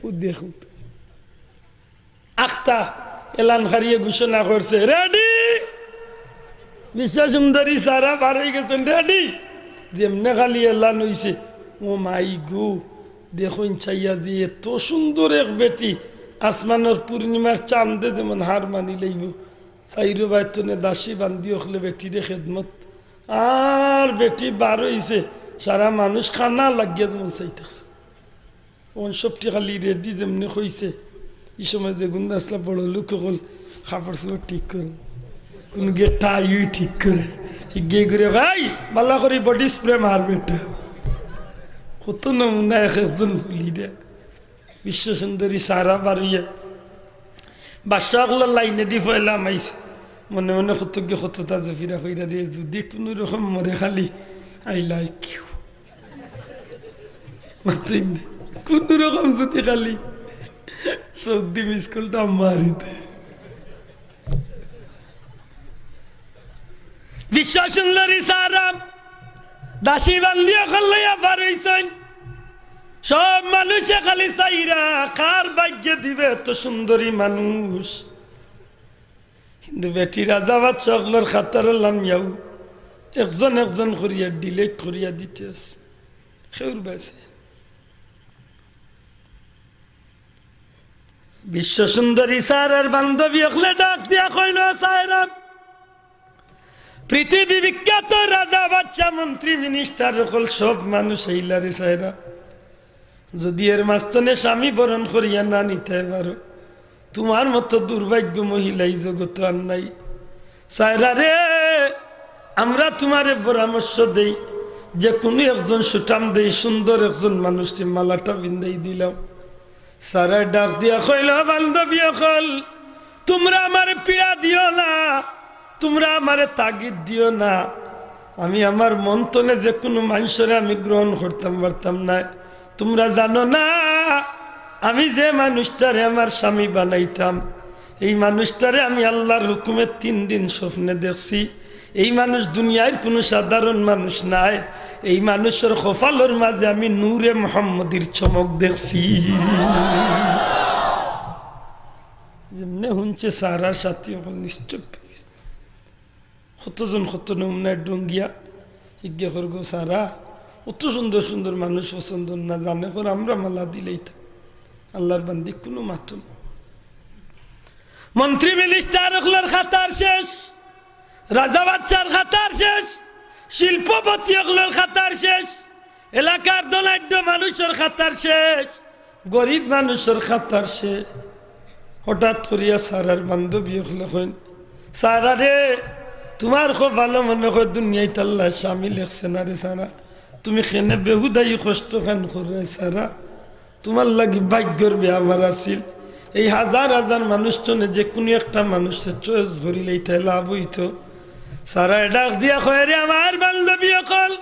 ও দেখুন। আখতা এলানকারিয়ে ঘোষণা করছে, "Ready!" বিশ্ব সুন্দরী সারা বার অই গেছইন, "Ready!" যেমনে খালি এলান অইছে, ও মাই গো, দেখইন চাইয়া যে এত সুন্দর এক বেটি, আসমানর পূর্ণিমার চান্দে যেমন হার মানি লইবো। চাইরো বায়তনে দাসী বান্দি অকলে বেটিরে খেদমত, আর বেটি বার অইছে, সারা মানুষ কানা লাগিয়া যেমন চাইতাছে। অখন সবটি খালি ready যেমনে কইছে, ই সময় যেগুন আছলা বড় লোক অকল কাপড় চোপড় ঠিক করে। কোন গিয়ে টাই উই ঠিক করে, গিয়ে ঘুরে, "ভাই, বালা করি বডি স্প্রে মার বেটা।" কত নমুনা এক একজন ফুলি দেয়। বিশ্ব সুন্দরী সারা বারুইয়া বাদশা অকলর লাইনে দি পয়লা মাইছে। মনে মনে কত গিয়ে কত তাজে ফিরা কইরা রে, যদি কোনো রকম মরে খালি, "I like you।" মাতইন না। কোনো রকম যদি খালি চোখ দি মিস কলটা মারি দে। বিশ্ব সুন্দরী সারা দাসী বান্দি অকল লইয়া বার অইছইন। সব মানুষে খালি চাইরা, কার ভাগ্যে দিবে এত সুন্দরী মানুষ। কিন্তু বেটি রাজা বাদশা অকলর খাতারো লামিয়াউ একজন একজন করিয়া ডিলিট করিয়া দিতে আছে। খেউর বাইছে। বিশ্ব সুন্দরী সারার বান্ধবী অকলে ডাক দিয়া কইল, "সারা, পৃথিবী বিখ্যাত রাজা, বাদশা, মন্ত্রী, মিনিস্টার অকল সব মানুষ এইলারে সারা। যদি এর মাঝখানে স্বামী বরণ করিয়া না নিতে পারো, তোমার মতো দুর্ভাগ্য মহিলা এই জগতে আর নাই। সারা রে, আমরা তোমারে পরামর্শ দেই, যে কোনো একজন সুঠাম দেই, সুন্দর একজন মানুষকে মালাটা পিন্দাই দিলাম।" সারায় ডাক দিয়া কইল, "বান্ধবী অকল, তোমরা আমারে পীড়া দিও না, তোমরা আমারে তাগিদ দিও না। আমি আমার মন তনে যে কোনো মানুষরে আমি গ্রহণ করতাম পারতাম না। তোমরা জানো না, আমি যে মানুষটারে আমার স্বামী বানাইতাম, এই মানুষটারে আমি আল্লাহর হুকুমে তিন দিন স্বপ্নে দেখছি। এই মানুষ দুনিয়ার কোনো সাধারণ মানুষ নায়। এই মানুষর কপালর মাঝে আমি নূরে মোহাম্মদীর চমক দেখছি।" যেমনে হুনছে সারার সাথী অকল নিশ্চুপ। কতজন কত নমুনায় ডঙ্গিয়া ইজ্ঞা করগো সারা, অত সুন্দর সুন্দর মানুষ পছন্দ না জানে কর আমরা মালা দিলেই তো আল্লাহর বান্দি কোনো মাতুন। মন্ত্রী মিনিস্টার অকলর খাতার শেষ, রাজা বাদশার খাতার শেষ, শিল্পপতি অকলর খাতার শেষ, এলাকার ধনাঢ্য মানুষর খাতার শেষ, গরিব মানুষর খাতার শেষ। হঠাৎ করিয়া সারার বান্ধবী অকলে কইন, "সারা রে, তোমার খুব ভালো মনে হয় দুনিয়াত আল্লায় স্বামী লেখছে না রে সারা, তুমি কেনে বেহুদাই কষ্ট খান কররায় সারা।" তোমার লাগি ভাগ্যর বেয়ামার আছিল। এই হাজার হাজার মানুষ তনে যে কোনো একটা মানুষরে চয়েস করিলে ইতায় লাভ অইতো। সারায় ডাক দিয়া কয়, "রে আমার বান্ধবী অকল,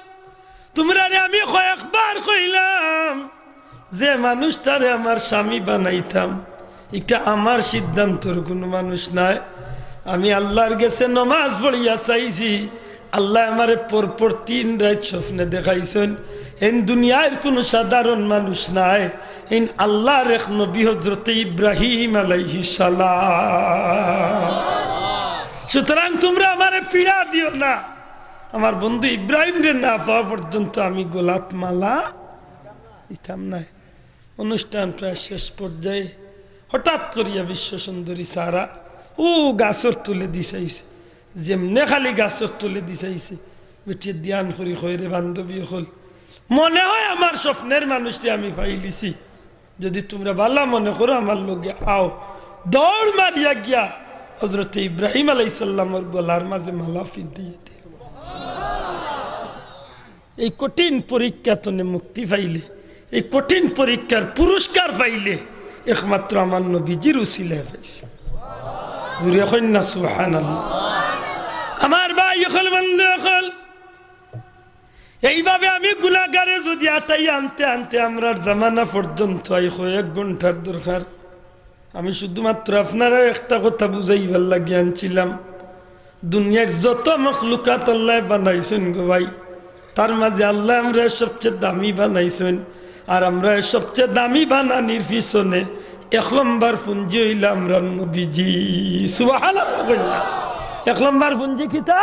তোমরারে আমি কয়েকবার কইলাম যে মানুষটারে আমার স্বামী বানাইতাম, ইটা আমার সিদ্ধান্তর কোনো মানুষ নায়। আমি আল্লাহর গেছে নমাজ পড়িয়া চাইছি, আল্লায় আমারে পরপর তিন রাইত স্বপ্নে দেখাইছইন। এইন দুনিয়ার কোনো সাধারণ মানুষ নায়, এইন আল্লাহর এক নবী হযরতে ইব্রাহিম আলাইহিস সালাম। সুতরাং তোমরা আমারে পীড়া দিও না। আমার বন্ধু ইব্রাহিমরে না পাওয়া পর্যন্ত আমি গলাত মালা দিতাম নায়।" অনুষ্ঠান প্রায় শেষ পর্যায়ে হঠাৎ করিয়া বিশ্ব সুন্দরী সারা ও গাছর তলে দি চাইছে, যেমনে খালি গাছর তলে দি চাইছে, বেটিয়ে ধ্যান করি কয়, "রে বান্ধবী অকল, মনে হয় আমার স্বপ্নের মানুষরে আমি পাইলিছি। যদি তোমরা বালা মনে করো আমার লগে আও।" দৌড় মারিয়া গিয়া হযরতে ইব্রাহিম আলাইহিস সালামর গলার মাঝে মালা ফিন্দিয়া দিল। এই কঠিন পরীক্ষা তনে মুক্তি পাইলে, এই কঠিন পরীক্ষার পুরস্কার পাইলে একমাত্র আমার নবীজির উসিলায় পাইছে। জোরে কইন না সুবহানাল্লাহ। আমার ভাই অকল, বন্ধু অকল, এইভাবে আমি গুনাহগারে যদি আটাই আনতে আনতে আমরার জামানা পর্যন্ত আই কয়েক ঘন্টার দরকার। আমি শুধুমাত্র আপনারারে একটা কথা বুঝাইবার লাগি আনছিলাম, দুনিয়ার যত মখলুকাত আল্লায় বানাইছইন গো ভাই, তার মাঝে আল্লায় আমরারে সবচেয়ে দামি বানাইছইন। আর আমরারে সবচেয়ে দামি বানানির পিছনে এক নম্বর পুঞ্জি অইলা আমরার নবীজি। সুবহানাল্লাহ কইলা। এক নম্বর পুঞ্জি কিতা?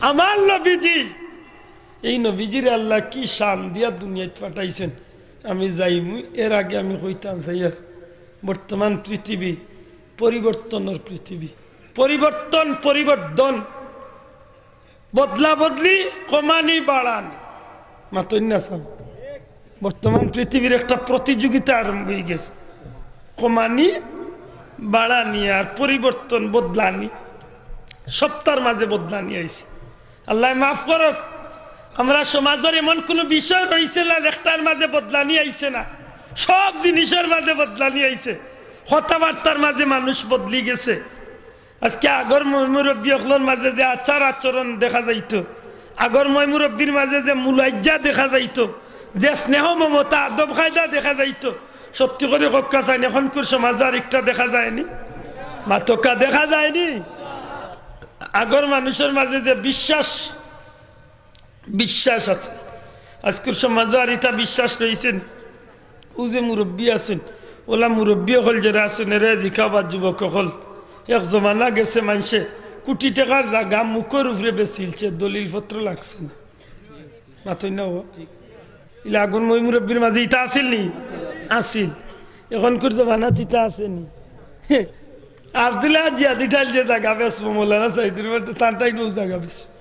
আমার নবীজি। এই নবীজিরে আল্লায় কি শান দিয়া দুনিয়াত পাঠাইছইন। আমি যাইমু, এর আগে আমি কইতাম চাইয়ার, বর্তমান পৃথিবী পরিবর্তনর পৃথিবী। পরিবর্তন, পরিবর্তন, বদলা বদলি, কমানি বাড়ানি। মাতইন না সাব। বর্তমান পৃথিবীর একটা প্রতিযোগিতা আরম্ভ অই গেছে, কমানি বাড়ানি আর পরিবর্তন বদলানি। সপ্তার মাঝে বদলানি আইছে। আল্লায় মাফ করউক, আমরার সমাজর এমন কুনু বিষয় রইছে না যেটার মাঝে বদলানি আইছে না। সব জিনিসর মাঝে বদলানি আইছে, কথাবার্তার মাঝে মানুষ বদলি গেছে। আজকে আগর ময়-মুরব্বি অকলর মাঝে যে আচার আচরণ দেখা যাইতো, আগর ময়-মুরব্বির মাঝে যে মুলাজ্জা দেখা যাইতো, যে স্নেহ মমতা আদব কায়দা দেখা যাইতো, সত্যি করি কউক্কা চাইন, এখনকুর সমাজো আর একটা দেখা যায়নি? মাতউক্কা, দেখা যায়নি? আগর মানুষর মাঝে যে বিশ্বাস, বিশ্বাস আছে, আজকুর সমাজো আর ইতা বিশ্বাস রইছে নি? অউ যে মুরব্বি আছইন, অউলা মুরব্বি অকল যেরা আছইন, এরারে জিকাও বা যুবক অকল, এক জমানা গেছে মানষে কুটি টেকার জাগা মুখর উপরে বেচিলছে, দলিলপত্র লাগছে না। মাতইন না ও? ইলা আগর ময়-মুরব্বির মাঝে ইতা আছিল নি? আছিল। এখনকুর জমানাত ইতা আছে নি? আব্দুল্লাহ জিয়াদি ঠাইল যে জাগা বেচবো, মৌলানা সাইদুর রহমান, তান ঠাইল অউ জাগা বেচবো।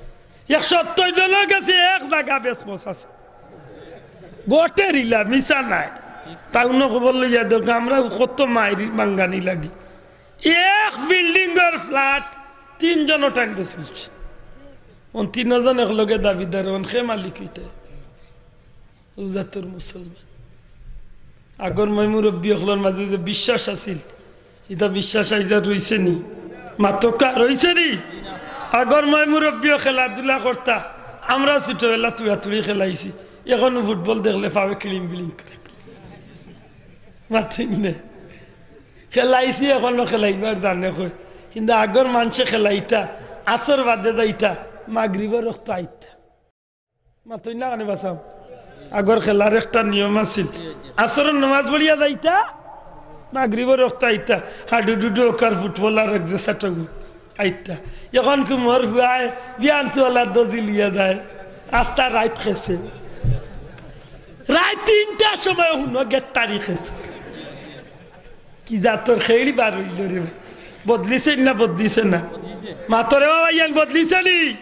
একশো সত্তর জনর গেছে এক জাগা বেচবো আছে। গটের ইলা, মিছা নায়। টাউনো খবর লইয়া দেখো, আমরা কত মাইরি মাঙ্গানি লাগি। এক বিল্ডিংর ফ্ল্যাট তিনজন টাইন বেচিলছে। অন তিনজন একলগে দাবিদার, অন কে মালিক অইতে? অউ জাতর মুসলমান। আগর ময়-মুরব্বি অকলর মাঝে যে বিশ্বাস আছিল, ইতা বিশ্বাস আইজ আর রইছে নি? মাতউক্কা, রইছে নি? আগর ময়-মুরব্বিও খেলাধুলা করতা, আমরাও ছোটবেলা তুড়াতুড়ি খেলাইছি, এখনো ফুটবল দেখলে পাওয়ে কিলিং বিলিং করে। মাতইন না? খেলাইছি, এখনো খেলাইবার জানে কই, কিন্তু আগর মানষে খেলাইতা, আসর বাদে যাইতা, মাগরিবর অক্ত আইতা। মাতইন না কেনে বা সাব? আগর খেলার একটা নিয়ম আছিল। আসরর নমাজ পড়িয়া যাইতা, মাগরিবর অক্ত আইতা, হাডুডুডু অকার ফুটবল আর এক যে সাটগু আইতা। এখন কি মোর ফুয়ায় বিয়ানতু ওলা দজি লইয়া যায়, আস্তা রাইত খেছে। রাইত তিনটার সময় হুনো গেট্টারি খেছে। কি জাতর খেইড়ি বার অইলো রে ভাই। বদলিছে না, বদলিছে না? মাতরে বাবা, ইয়ান বদলিছে নি?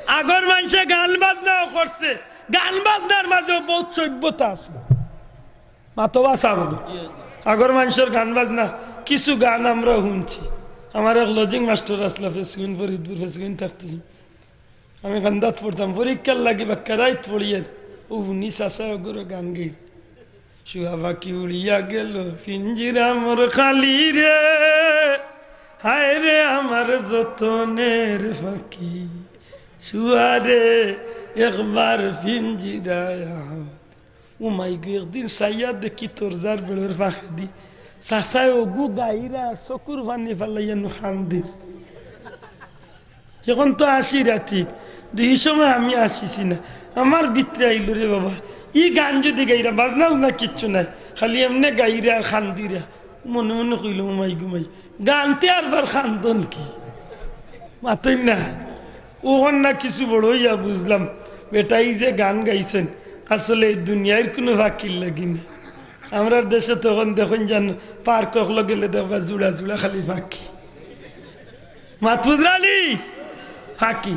আগর মানষে গান বাজনাও করছে, গান বাজনার মাঝেও বউত সভ্যতা আছে। মাতো বা সাব। আগর মানষর গান বাজনা, কিছু গান আমরা হুনছি। আমার এক লজিং মাস্টার আছলা ফেসকুইন, ফরিদপুর ফেসকুইন থাকতে। আমি কান্দাত পড়তাম, পরীক্ষার লাগি বাক্কা রাইত পড়িয়ার। অউ হুনি চাচায় অগুরে গান গাইর। শুয়া পাখি উড়িয়া গেল পিঞ্জিরা মোর খালি রে, হায় রে আমার যতনের পাখি, শুয়া রে একবার পিঞ্জিরায় আহ। ও মাই গো, একদিন চাইয়া দেখি দরজার বেড়র ফাঁকেদি চাচায় অগু গাইরা চকুর পানি ফালাইয়া নু কান্দির। এখন তো আসিরা ঠিক, দুই সময় আমি আসিছি না। আমার ভিতরে আইলো রে বাবা, ই গান যদি গাইরা, বাজনা উজনা কিচ্ছু নাই, খালি এমনে গাইরা আর কান্দিরা। মনে মনে কইলাম, "ও মাই গো মাই, গানতে আরবার কান্দন কি?" মাতইন না। অখন না কিছু বড় অইয়া বুঝলাম, বেটায় যে গান গাইছইন, আসলে এই দুনিয়ার কুনু পাখির লাগি না। আমরার দেশো তখন দেখইন জানো, পার্ক অকলো গেলে দেখবা জুড়া জুড়া খালি পাখি। মাত বুঝরানি? পাখি।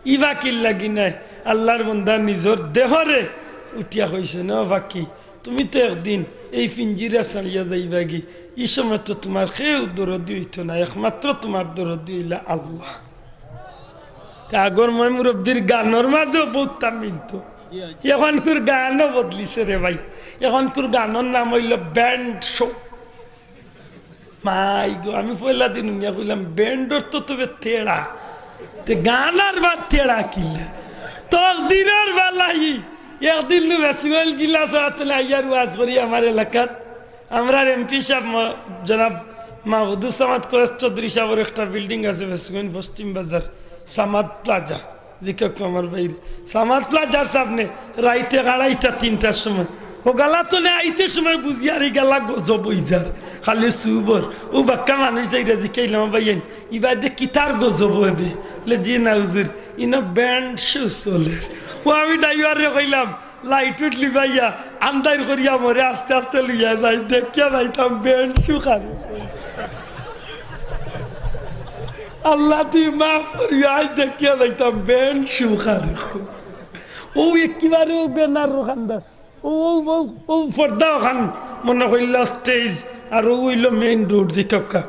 ই পাখির লাগি নায়, আল্লার বন্দা নিজর দেহরে উঠিয়া কইছে, "না পাখি, তুমি তো একদিন এই পিঞ্জিরা ছাড়িয়া যাইবাগি, ই সময় তো তুমার কেউ দরদি অইতো না, একমাত্র তুমার দরদি অইলা আল্লা।" তে আগর ময়-মুরব্বির গানর মাঝেও বউততা মিলতো। এখনকুর গানও বদলিছে রে ভাই, এখনকুর গানর নাম অইলো ব্যান্ড শো। মাই গো, আমি পয়লা দিন হুনিয়া কইলাম, "ব্যান্ডর তো তবে তেড়া, তে গানর বা তেড়া কিলা?" তকদিরর বালাই, একদিন নু বেসুয়াল গিলা সরাতলে আইয়ার ওয়াজ করি আমার এলাকাত। আমরার এমপি সাব ম-, জনাব মাহমুদুস সামাদ কয়েস চৌধুরী সাবর একটা বিল্ডিং আছে বেসুয়াইন পশ্চিম বাজার, সামাদ প্লাজা। জিকাউক্কা আমার ভাইরে, সামাদ প্লাজার সামনে রাইতে আড়াইটা তিনটার সময়, হগালা তলে আইতে সময় বুঝিয়ার ইগালা গজব অইযার, খালি সুবর। অউ বাক্কা মানুষ যাইরা জিকাইলাম, "ভাইয়াইন, ইবায়দে কিতার গজব অইবে?" বলে, "জি না হুজুর, ইনো ব্যান্ড শো চলের।" অউ আমি ড্রাইভাররে কইলাম, "লাইট উইট লিবাইয়া, আন্দাইর করিয়া মোরে আস্তে আস্তে লইয়া যাইন, দেখিয়া যাইতাম ব্যান্ড শো কারে।" আল্লা, তুই মাফ করিও, আইজ দেখিয়া যাইতাম ব্যান্ড শো কারে। অউ একেবারে অউ ব্যানার অখানদার, অউ, অউ, অউ, অউ পর্দা অখান, মনে কইলা স্টেজ, আর অউ অইলো মেইন রোড, জিকাউক্কা।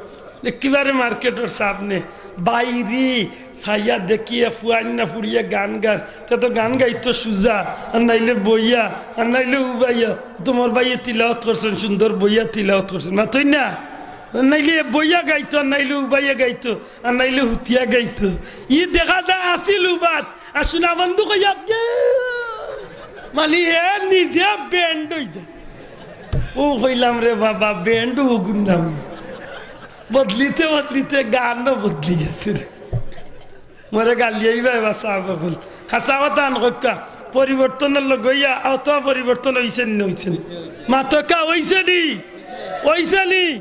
একেবারে মার্কেটর সামনে। বাইরে চাইয়া দেখি এক ফুয়াইন না ফুড়িয়ে গান গার। তে তো গান গাইতো সুজা, আর নাইলে বইয়া, আর নাইলে উবাইয়া। তুমার ভাইয়ে তিলাওয়াত করছইন, সুন্দর বইয়া তিলাওয়াত করছইন, মাতইন না? আর নাইলে বইয়া গাইতো, আর নাইলে উবাইয়া গাইতো, আর নাইলে হুতিয়া গাইতো। ই দেখা যায় আছিল উবাত, আর সুনাবন্ধু কইয়া গে, মানে হে নিজে ব্যান্ড অই যায়। ও কইলাম, "রে বাবা, ব্যান্ড অগুর নাম।" বদলিতে বদলিতে গানও বদলি গেছে রে। মরে গালিয়াইবা এবার সাহাব অকল। হাছা কথা আন কউক্কা, পরিবর্তনর লগে ইয়া আওতা পরিবর্তন অইছে নি, অইছে নি? মাতকা অইছে নি? অইছে নি?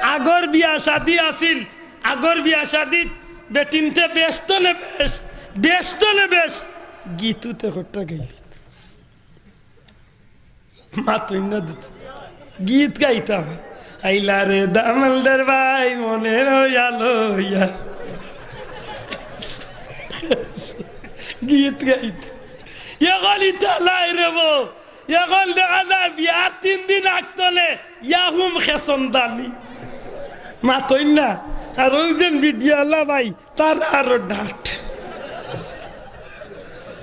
আগর বিয়া শাদি আছিল, আগর বিয়া শাদিত বেটিন্তে বেশ তো নে বেশ, বেশ তো নে বেশ, গীতুতে হট্টা গাইলিত। মাতইন না দেখি। গীত গাইতাম। "আইলা রে দামালদার ভাই মনের আলো ইয়া।" গীত গাইত। এ গলিতা নাই রে বউ। এখন দেখা যায় বিয়ার তিন দিন আগ তনে ইয়াহুম খেসন দানি। মাতইন না। আর অউ যেন ভিডিওআলা ভাই, তারা আরো ডাট।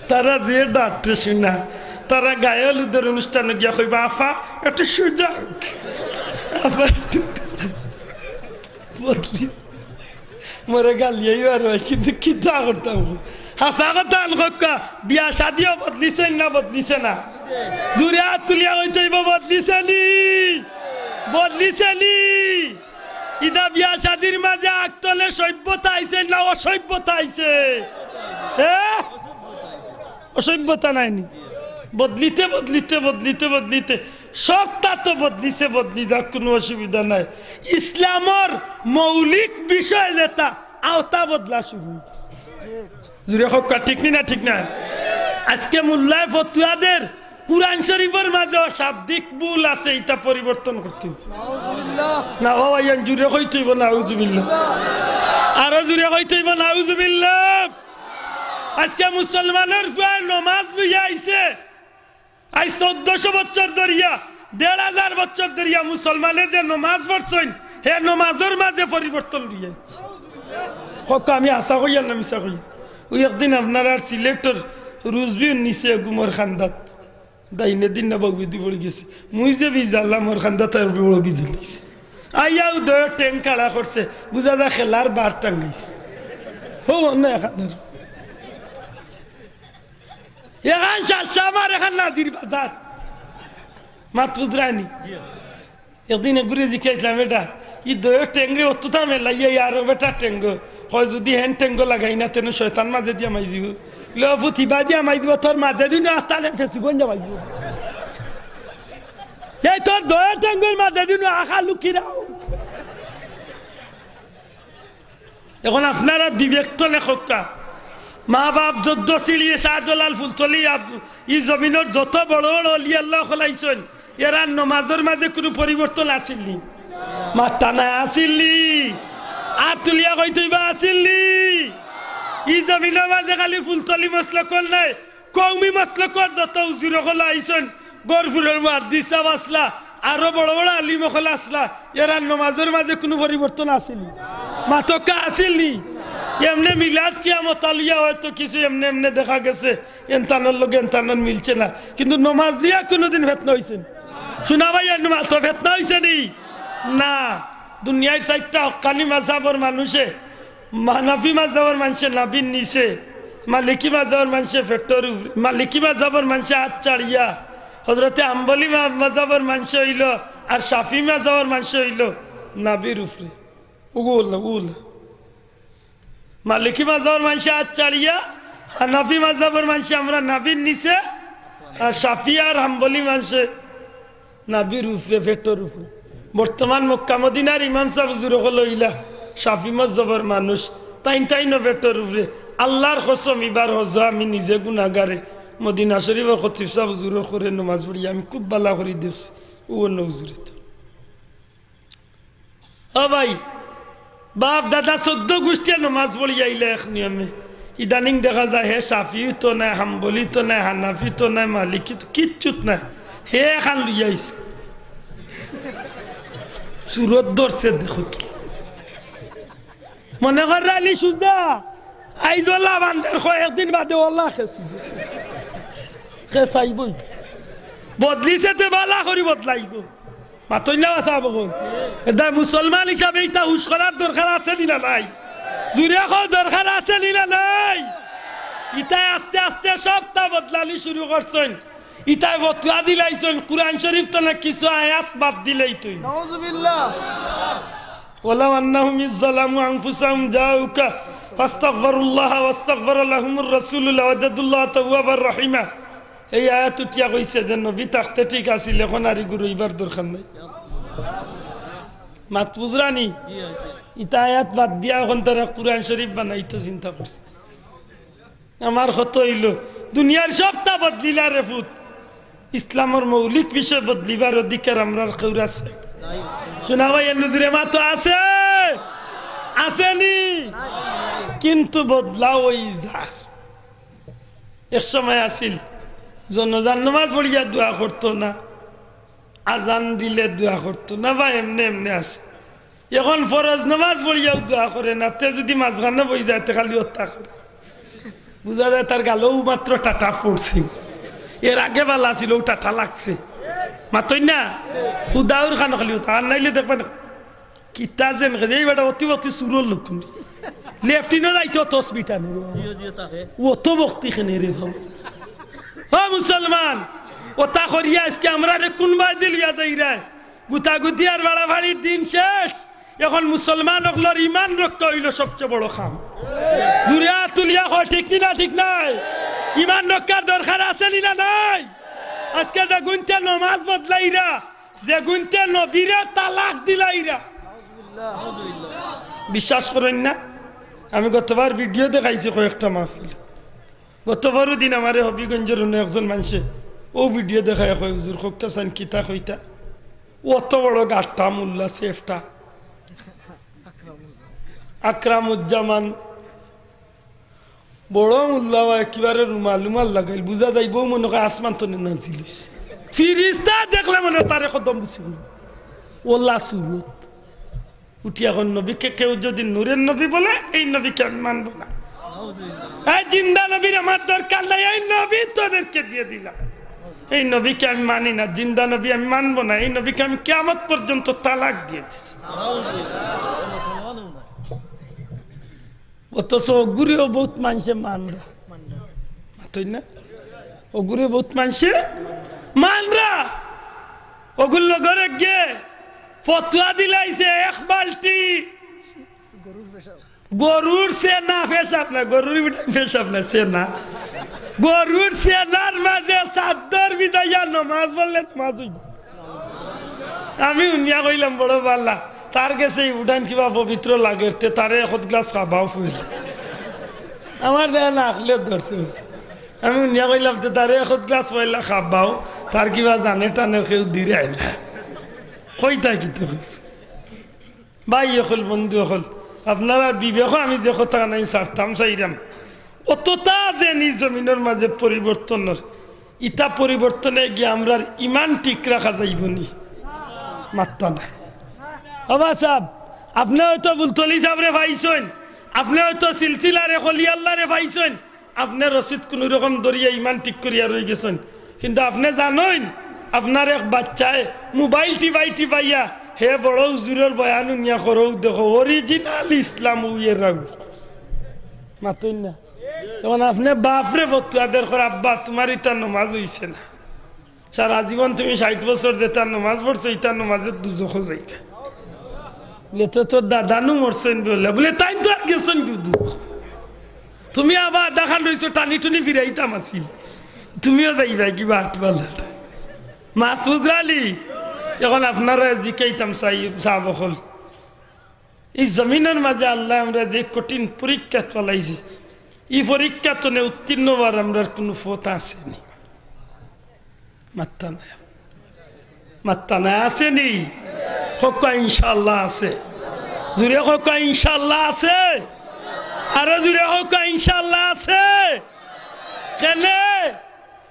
তারা যে ডাটে শুনা, তারা গায়ে হলুদের অনুষ্ঠানে গিয়া কইবা, "আফা, একটু সুজা অউক। আফা, একটু।" বদলি। মরে গালিয়াইও আর অয়, কিন্তু কিতা করতাম? হাছা কথা আন কউক্কা, বিয়া শাদিও বদলিছে না, বদলিছে না? জুরে আত তুলিয়া কইতে অইবো, বদলিছে নি? বদলিছে নি? ইতা বিয়া শাদির মাঝে আগ তনে সভ্যতা আইছে না অসভ্যতা আইছে? হ্যাঁ? অসভ্যতা নায় নি? বদলিতে, বদলিতে, বদলিতে, বদলিতে সবতা তো বদলিছে, বদলি যাক, কুনু অসুবিধা নাই। ইসলামর মৌলিক বিষয় যেতা, আওতা বদলা শুরু অই গেছে। জুরে কউক্কা, ঠিক নি না? ঠিক না? আজকে মোল্লায় ফতুয়া দের, কুরআন শরীফর মাঝেও শাব্দিক ভুল আছে, ইতা পরিবর্তন করতে অইবো। না বাবা, ইয়ান জুরে কইতে অইবো, নাউজুবিল্লাহ। আরো জুরে কইতে অইবো, নাউজুবিল্লাহ। আজকে মুসলমানর ফুয়ায় নমাজ লইয়া আইছে, আইজ চৌদ্দশো বছর ধরিয়া, দেড় হাজার বছর ধরিয়া মুসলমানে যে নমাজ পড়ছইন, হে নমাজর মাঝে পরিবর্তন লইয়া আইছে। কউক্কা, আমি হাছা কইয়ার না মিছা কইয়ার? অউ একদিন আপনারার সিলেটর রুজবির নিচে ঘুমর কান্দাত ডাইনে দিন না বাউয়েদি পড়ি গেছে। মুই যে ভিজাইলাম, মোর কান্দাত আর বড় ভিজাইলিছে। আইয়া উদয় টেং খাড়া করছে, বুঝা যায় খেলার বার টাঙ্গাইছে। হো, অন্য এখান আর। এখান শাসা আমার, এখান নাদির বাজার। মাত বুঝরায়নি? একদিন এগুরে জিকাইছলাম, "বেটা, ই দইর টেংরে অতটা মেলাইয়া, ইয়ারও বেটা টেঙ্গো।" কয়, "যুদি হেন টেঙ্গো লাগাই না, তেন শয়তান মাঝেদি হামাই যিবো।" লে, "ফুত, হিবাদি হামাই যিবো, তোর মাঝেদি না আস্তা লে ফেসুগঞ্জ হামাই যিবো।" এই তোর দইর টেঙ্গোর মাঝেদি না আখা লুকিরাও। এখন আপনারা বিবেক তো লেখক্কা, মা বাপ যদ্দ সিঁড়িয়ে শাহজালাল ফুলতলি আব-, ই জমিনর যত বড় বড় অলি আল্লাহ খলাইছইন, এরার নমাজর মাঝে কুনু পরিবর্তন আছিল নি? মাত্তা নাই আছিল নি? আত তুলিয়া কইতইবা আছিল নি? ই জমিনর মাঝে খালি ফুলতলি মসলকর নাই, কওমি মসলকর যত হুজুর অকল আইছইন, গহরপুরর মুহাদ্দিস সাব আছলা, আরো বড় বড় আলিম অকল আছলা, এরার নমাজর মাঝে কুনু পরিবর্তন আছিল নি? মাতক্কা আছিল নি? এমনে মিলাদ কিয়ামত আলিয়া হয়তো কিছু এমনে এমনে দেখা গেছে, এনতানর লগে এনতানর মিলছে না, কিন্তু নমাজ দিয়া কুনুদিন ফেতনা অইছে নি? শুনা ভাই, এর নমাজ তো ফেতনা অইছে নি? না। দুনিয়ার চাইরটা হক্কানি মাযহাবর মানুষে, হানাফি মাযহাবর মানষে নাভির নিচে, মালিকি মাযহাবর মানষে পেটর উপরে, মালিকি মাযহাবর মানষে আত ছাড়িয়া, হযরতে হাম্বলি মা-, মাযহাবর মানষে অইলো, আর শাফি মাযহাবর মানষে অইলো নাভির উপরে। উগুল না, উগুল না। মালিকি মাযহাবর মানষে আত ছাড়িয়া, হানাফি মাযহাবর মানষে আমরা নাভির নিচে, আর শাফি আর হাম্বলি মানষে নাভির উপরে, পেটর উপরে। বর্তমান মক্কা মদিনার ইমাম সাব হুজুর অকল অইলা শাফি মাযহাবর মানুষ, তাইন তাইনও পেটর উপরে। আল্লার কসম, ইবার হজো আমি নিজে গুনাগারে, মদিনা শরীফর খতিব সাব হুজুরর ঘরো নমাজ পড়ি, আমি খুব ভালা করি দেখছি, অউ অন্য হুজুরে তো। ও ভাই, বাপ দাদা চৌদ্দ গুষ্টিয়ে নমাজ পড়ি আইলা এক নিয়মে। ইদানিং দেখা যায় হে শাফি তো নায়, হাম্বলি তো নায়, হানাফি তো নায়, মালিকি তো কিচ্ছুত নায়। হে এখান লইয়া আইছে। সুরত ধরছে দেখো কি। মনে কর আলী সুজা, আইজ ওলা বান্দের কয়েকদিন বাদে ওলা খেসি। খেসাইবই। বদলিছে তে বালা করি বদলাইবো। মাতইন না বা সাব অকল। এটা মুসলমান হিসাবে ইতা হুশ করার দরকার আছে নি না নাই? জুরে কও, দরকার আছে নি না নাই? ইতায় আস্তে আস্তে সবটা বদলানি শুরু করছইন। ইতায় ফতুয়া দিলাইছইন, কুরআন শরীফ তো না কিছু আয়াত বাদ দিলেই তুই। নাউজুবিল্লাহ। ولو أنهم إذ ظلموا أنفسهم جاءوك فاستغفروا الله واستغفر لهم الرسول لوجدوا الله توابا رحيما। এই আয়াত উঠিয়া কইছে যে নবী থাকতে ঠিক আছিল, এখন আর ইগু রইবার দরকার নাই। মাত বুঝরানি? ইতা আয়াত বাদ দিয়া এখন তারা কুরআন শরীফ বানাইতো চিন্তা করছে। আমার কথা অইলো, দুনিয়ার সবটা বদলিলা রে ফুত, ইসলামর মৌলিক বিষয় বদলিবার অধিকার আমরার কেউর আছে? শোনা ভাই, এর নজরে মাতো আছে? আছেনি? কিন্তু বদলাও অই যার। এক সময় আছিল, জনাজার নামাজ পড়িয়া দোয়া করতো না, আজান দিলে দোয়া করতো না, বা এমনে এমনে আছে। এখন ফরজ নামাজ পড়িয়াও দোয়া করে না, তে যদি মাঝখানো বই যায়, তে খালি অতা করে। বুঝা যায় তার গালও মাত্র টাটা পড়ছে, এর আগে বালা আছিল, ও টাটা লাগছে। মাতইন না? হুদাউর খান খালি অতা, আর নাইলে দেখবা না। কিতা যেন খেদে, এই বেটা অতি অতি চুরর লক্ষণ। লেফটিনও যাইতো তসবি টানে রে। জিও, জিও, তাকে। অত ভক্তি খেনে রে ভাব। ও মুসলমান, অতা করিয়া আজকে আমরারে কুনবায় দিল ইয়া যাইরায়। গুতাগুতি আর বাড়াবাড়ির দিন শেষ। এখন মুসলমান অকলর ইমান রক্ষা অইলো সবচেয়ে বড় কাম। জুরে আত তুলিয়া কও, ঠিক নি না, ঠিক নায়? ইমান রক্ষার দরকার আছে নি না নাই? আজকে যেগুইন্তে নমাজ বদলাইরা, যেগুইন্তে নবীরে তালাক দিলাইরা। বিশ্বাস করইন না, আমি গতবার ভিডিও দেখাইছি কয়েকটা মাহফিল। গত পরশু দিন আমারে হবিগঞ্জর অন্য একজন মানষে অউ ভিডিও দেখাইয়া কয়, "হুজুর, কউক্কা চাইন কিতা কইতা?" অত বড় গাট্টা মুল্লা সেফটা। আকরামুজ্জামান বড় মুল্লা বা একেবারে রুমাল রুমাল লাগাইল, বুঝা যাইবো মনে কয় আসমান তনে নাজিল অইছে। ফিরিস্তা দেখলে মনে কয় তারে কদম বুঝি করবো। ওলা সুরত। উঠি এখন নবীকে কেউ যদি নূরের নবী বলে, এই নবীকে আমি মানবো না। এই জিন্দা নবীর আমার দরকার নাই, এই নবী তোদেরকে দিয়ে দিলাম। এই নবীকে আমি মানি না, জিন্দা নবী আমি মানবো না, এই নবীকে আমি কিয়ামত পর্যন্ত তালাক দিয়ে দিছি। অথচ অগুরেও বউত মানষে মানরা। মাতইন না? অগুরে বউত মানষে মানরা। অগুর লগরে গিয়ে ফতুয়া দিলাইছে এক বালতি গরুর সেনা, পেশাব না, গরুর পেশাব না, সেনা। গরুর সেনার মাঝে চাদ্দর বিদাইয়া নমাজ পড়লে নমাজ অইবো। আমি হুনিয়া কইলাম, "বড় বালা, তার গেছে ই উঠান কিবা পবিত্র লাগের, তে তারে একত গ্লাস খাবাও ফুল।" আমার দেখা না আখলে ধরছে। আমি হুনিয়া কইলাম, "তে তারে একত গ্লাস পয়লা খাবাও, তার কিবা জানে টানে কেউ দিরায় না।" কইতা কিতা কইছে? ভাই অকল, বন্ধু অকল, আপনারার বিবেকও আমি যে কথা নাই ছাড়তাম চাইরাম। অতটা যে নি জমিনর মাঝে পরিবর্তনর, ইতা পরিবর্তনে গিয়া আমরার ইমান ঠিক রাখা যাইবো নি? মাত্তা নাই। বাবা সাব, আপনে হয়তো ফুলতলি সাবরে পাইছইন, আপনে হয়তো সিলসিলারে কলি আল্লারে পাইছইন, আপনে রশিদ কুনু রকম ধরিয়া ইমান ঠিক করিয়া রই গেছইন। কিন্তু আপনে জানইন, আপনার এক বাচ্চায় মোবাইল টিপাই টিপাইয়া হে বড় হুজুরর বয়ান হুনিয়া করউ দেখো, অরিজিনাল ইসলাম উইয়ে রাখব। মাতইন না। এখন আপনে বাফরে ফতুয়া দের কর, "আব্বা, তুমার ইতা নমাজ অইছে না।" সারা জীবন তুমি ষাইট বছর যেতা নমাজ পড়ছো, ইতা নমাজে দুজখো যাইবা। বলে, "তো তোর দাদা নু মরছইন বলে।" বলে, "তাইন তো আর গেছইন গু দুজখো। তুমি আবার দেখান রইছো, টানি টুনি ফিরাইতাম আছিল। তুমিও যাইবা কিবা আট বালা।" মাত বুঝরানি? এখন আপনারারে জিকাইতাম চাই, সাব অকল। ই জমিনর মাঝে আল্লায় আমরারে যে কঠিন পরীক্ষাত ফালাইছে, ই পরীক্ষা তনে উত্তীর্ণ অওয়ার আমরার কুনু পথ আছে নি? মাত্তা নাই। মাত্তা নাই, আছে নি? কউক্কা ইনশাআল্লাহ আছে। জুরে কউক্কা ইনশাআল্লাহ আছে। আরো জুরে কউক্কা ইনশাআল্লাহ আছে। কেনে?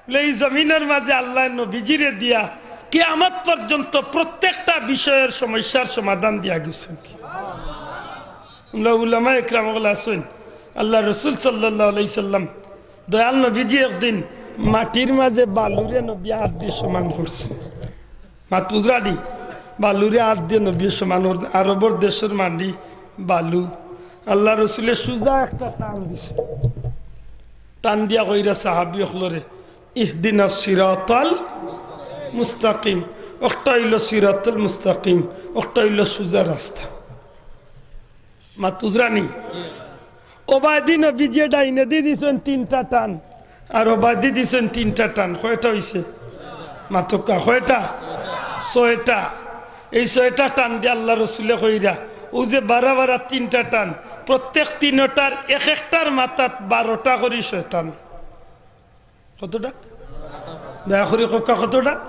বলে, ই জমিনর মাঝে আল্লায় নবীজিরে দিয়া কিয়ামত পর্যন্ত প্রত্যেকটা বিষয়র সমস্যার সমাধান দিয়া গেছইন। আমরা উলামা একরাম অকল আছইন, আল্লার রসুল সাল্লাল্লাহু আলাইহি সাল্লাম, দয়াল নবীজি একদিন মাটির মাঝে বালুরে নবী আত দি সমান করছইন। মাত বুঝরা নি? বালুরে আত দি নবী সমান করছইন। আরবর দেশর মাটি বালু। আল্লার রসুলে সুজা একটা টান দিছইন। টান দিয়া কইরা সাহাবী অকলরে, "ইহদিনাস সিরাতাল মুস্তাকিম।" একটা অইলো সিরাতুল মুস্তাকিম, একটা অইলো সুজা রাস্তা। মাত বুঝরা নি? ওবায়দি নবীজিয়ে ডাইনেদি দিছইন তিনটা টান, আর ওবায়দি দিছইন তিনটা টান। কয়টা অইছে? মাতউক্কা, কয়টা? ছয়টা। এই ছয়টা টান দি আল্লার রসুলে কইরা, অউ যে বারা বারা তিনটা টান, প্রত্যেক তিনটার এক একটার মাথাত বারোটা করি শয়তান। কতটা? দয়া করি কউক্কা, কতটা?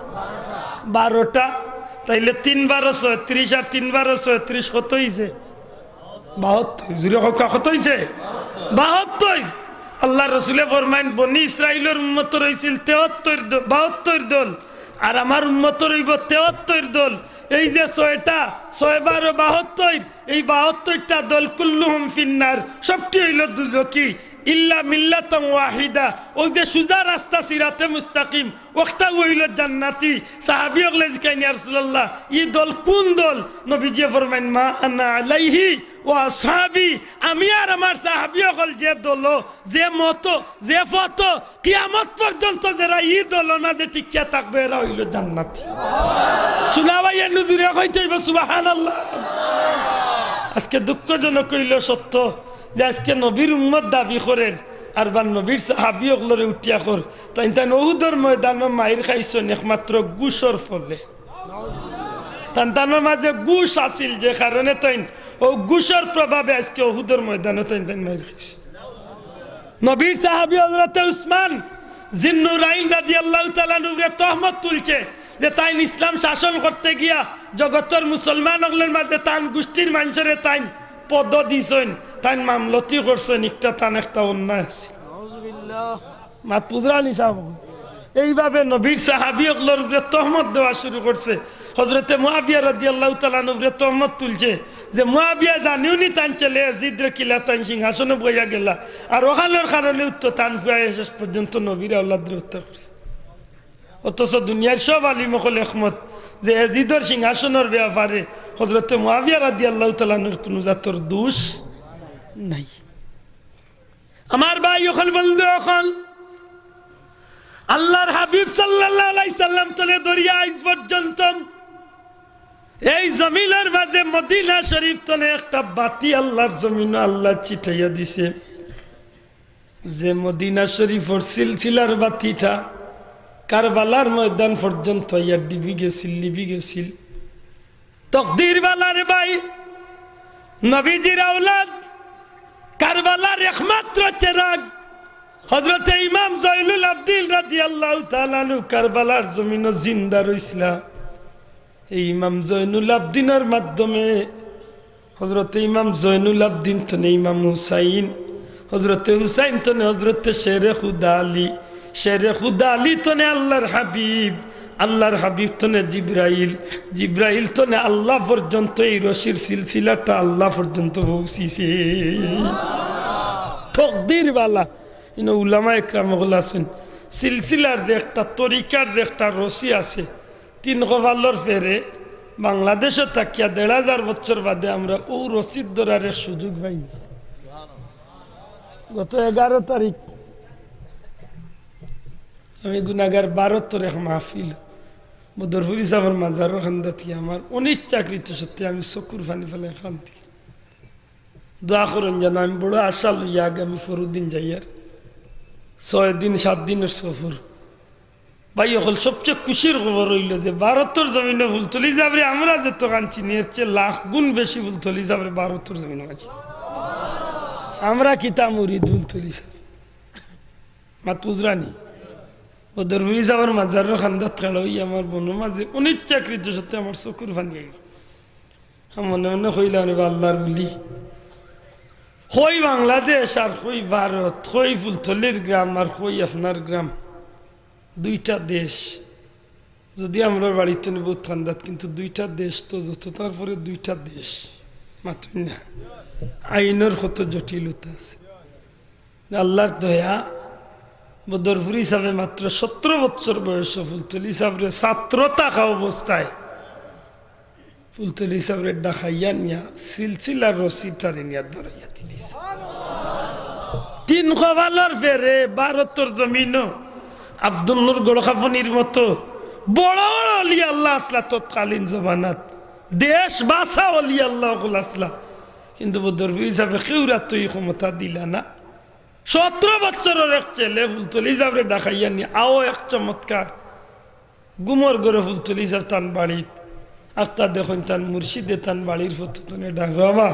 বারোটা। তাইলে তিন বারো ছয়ত্রিশ আর তিন বারো ছয়ত্রিশ কত অইছে? বাহাত্তর। জুরে কউক্কা, কত অইছে? বাহাত্তর। আল্লার রসুলে ফরমাইন, বনি ইসরাইলর উম্মতর অইছিল তেহাত্তর দ-, বাহাত্তর দল, আর আমার উম্মতর অইবো তেহাত্তর দল। এই যে ছয়টা, ছয় বারো বাহাত্তর, এই বাহাত্তরটা দল কুল্লুহুম ফিন্নার, সবটি অইলো দুজখি। ইল্লা মিল্লাতান ওয়াহিদা, অউ যে সুজা রাস্তা সিরাতে মুস্তাকিম, অউটা অইলো জান্নাতি। সাহাবী অকলে জিকাইন, "ইয়া রাসূলুল্লাহ, ই দল কুন দল?" নবীজিয়ে ফরমাইন, "মা আনা আলাইহি ওয়া আসহাবি, আমি আর আমার সাহাবী অকল যে দল, যে মত, যে পথ, কিয়ামত পর্যন্ত যেরা ই দলর মাঝে টিকিয়া থাকবো, এরা অইলো জান্নাতি।" শুনা ভাই, এ নু জুরে কইতে অইবো সুবহানাল্লাহ। আজকে দুঃখজনক অইলো সত্য যে আজকে নবীর উম্মত দাবি করের, আর বার নবীর সাহাবী অকলরে উঠিয়া কর, তাইন তাইন উহুদর ময়দানো মাইর খাইছইন একমাত্র ঘুষর ফলে। তান তানর মাঝে ঘুষ আছিল, যে কারণে তাইন অউ ঘুষর প্রভাবে আজকে উহুদর ময়দানো তাইন তাইন মাইর খাইছইন। নবীর সাহাবী হযরতে উসমান জিন্নুরাইন রাদিয়াল্লাহু তাআলা আনহুরে তহমত তুলছে যে তাইন ইসলাম শাসন করতে গিয়া জগতর মুসলমান অকলর মাঝে তান গোষ্ঠীর মানষরে তাইন পদ দিছইন, তাইন মামলতি করছইন, একটা তান একটা অন্যায় আছে। মাত বুঝরা নি সাব? এইভাবে নবীর সাহাবী অকলর উপরে তহমত দেওয়া শুরু করছে। হযরতে মুয়াবিয়া রাদিয়াল্লাহু তাআলা আনহুর উপরে তহমত তুলছে যে মুয়াবিয়া জানিও নি তান ছেলে এজিদরে কিলা তাইন সিংহাসনো বইয়া গেলা, আর অখানর কারণেউ তো তান ফুয়ায় শেষ পর্যন্ত নবীর আওলাদরে হত্যা করছে। অথচ দুনিয়ার সব আলিম অকল একমত যে এজিদর সিংহাসনর ব্যাপারে হযরতে মুয়াবিয়া রাদিয়াল্লাহু তাআলা আনহুর কুনু জাতর দোষ নাই। আমার ভাই অকল, বন্ধু অকল, আল্লাহর হাবিব সাল্লাল্লাহু আলাইহি সাল্লাম তনে ধরিয়া আইজ পর্যন্ত এই জমিনর মাঝে মদিনা শরীফ তনে একটা বাতি আল্লাহর জমিনো আল্লায় ছিটাইয়া দিছে। যে মদিনা শরীফর সিলসিলার বাতিটা কারবালার ময়দান পর্যন্ত আইয়া নিবি গেছিল, নিবি গেছিল। তকদির বালা রে ভাই, নবীজির আওলাদ, কারবালার একমাত্র চেরাগ, হযরতে ইমাম জয়নুল আবদিন রাদিয়াল্লাহু তাআলা আনহু কারবালার জমিনো জিন্দা রইছলা। এই ইমাম জয়নুল আবদিনর মাধ্যমে হযরতে ইমাম জয়নুল আবদিন তনে ইমাম হুসাইন, হযরতে হুসাইন তনে হযরতে শেরে খুদা আলী, শেরে খুদা আলী তনে আল্লাহর হাবিব, আল্লাহর হাবিব তনে জিব্রাইল, জিব্রাইল তনে আল্লাহ পর্যন্ত এই রশির সিলসিলাটা আল্লাহ পর্যন্ত পৌঁছিছে। তকদির বালা, ইনো উলামা একরাম অকল আছইন। সিলসিলার যে একটা তরিকার যে একটা রশি আছে, তিন কপালর ফেরে বাংলাদেশো থাকিয়া দেড় হাজার বছর বাদে আমরা অউ রশির ধরার এক সুযোগ পাইছি। গত এগারো তারিখ আমি গুনাগার ভারতর এক মাহফিল, বদরপুরি সাবর মাজারর কান্দাত গিয়া আমার অনিচ্ছাকৃত সত্যি আমি চকুর পানি ফালাই কান্দি। দোয়া করইন যেন আমি বড় আশা লইয়া আগামী পরদিন যাইয়ার। ছয় দিন, সাত দিনর সফর। ভাই অকল, সবচে খুশির খবর অইলো যে ভারতর জমিনো ফুলতলি সাবরে আমরা যতখান চিনি, এর চেয়ে লাখ গুণ বেশি ফুলতলি সাবরে ভারতর জমিনো মানষে। আমরা কিতা মুরিদ ফুলতলি সাব। মাত বুঝরা নি? বদরপুরি সাবর মাজারর কান্দাত খাড়া অইয়া আমার মনর মাঝে অনিচ্ছাকৃত সত্যি আমার চকুর পানি আইলো। আমি মনে মনে কইলাম, "রে বা আল্লাহর ওলি, কই বাংলাদেশ আর কই ভারত, কই ফুলতলির গ্রাম আর কই আপনার গ্রাম, দুইটা দেশ।" যদিও আমরার বাড়ি তনে বউত কান্দাত, কিন্তু দুইটা দেশ তো যত, তারপরে দুইটা দেশ। মাতইন না। আইনর কত জটিলতা আছে। আল্লাহর দয়া, বদরপুরি সাবে মাত্র সতেরো বছর বয়স ফুলতলি সাবরে ছাত্র থাকা অবস্থায় ফুলতলি সাবরে ডাকাইয়া নিয়া সিলসিলার রশি টানি নিয়া ধরাইয়া দিলাইছে। তিন কপালর ফেরে ভারতর জমিনও আব্দুল নূর গড়কাফনির মতো বড় বড় অলি আল্লাহ আসলা তৎকালীন জমানাত। দেশ বাসা অলি আল্লাহ অকল আসলা। কিন্তু বদরপুরি সাবে কেউরাত ই ক্ষমতা দিলা না। সতেরো বছরর এক ছেলে ফুলতলি সাবরে ডাকাইয়া নি, আও এক চমৎকার। ঘুমর ঘরে ফুলতলি সাব তান বাড়িত। আখতা দেখইন তান মুর্শিদে তান বাড়ির ফটো তনে ডাক, "বাবা,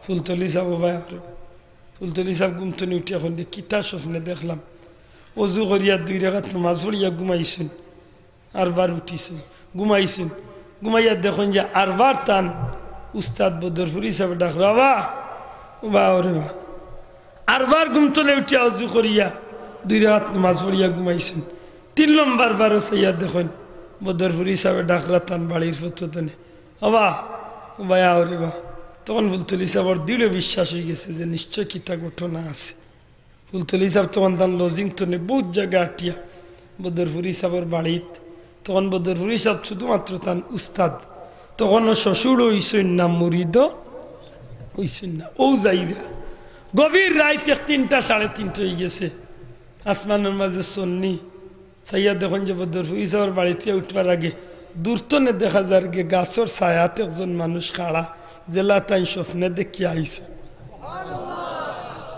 ফুলতলি সাব, ও ভাই, আরে।" ফুলতলি সাব ঘুম তনে উঠিয়া কইন, "কিতা স্বপ্নে দেখলাম?" অজু করিয়া দুই রাকাত নামাজ পড়িয়া ঘুমাইছইন। আরবার উঠিছইন, ঘুমাইছইন। ঘুমাইয়া দেখইন যে আরবার তান উস্তাদ বদরপুরি সাবে ডাক, "বাবা, ও বা, ওরে বা।" আরবার ঘুম তনে উঠিয়া অজু করিয়া দুই রাকাত নামাজ পড়িয়া ঘুমাইছইন। তিন নম্বর বারও চাইয়া দেখইন বদরপুরি সাবে ডাকরা তান বাড়ির ফটো তনে, "ও বা, ও বা, আও রে বা।" তখন ফুলতলি সাবর দৃঢ় বিশ্বাস অইগেছে যে নিশ্চয় কিতা ঘটনা আছে। ফুলতলি সাব তখন তান লজিং তনে বউত জাগা আটিয়া বদরপুরি সাবর বাড়িত। তখন বদরপুরি সাব শুধুমাত্র তান উস্তাদ, তখনও শ্বশুরও অইছইন না, মুরিদও অইছইন না। অউ যাইরা গভীর রাইত এক তিনটা, সাড়ে তিনটা অইগেছে। আসমানর মাঝে চন্নি, চাইয়া দেখইন যে বদরপুরি সাবর বাড়িত উঠবার আগে দূর তনে দেখা যার গিয়া গাছর ছায়াত একজন মানুষ খাড়া, যেলা তাইন স্বপ্নে দেখিয়া আইছইন।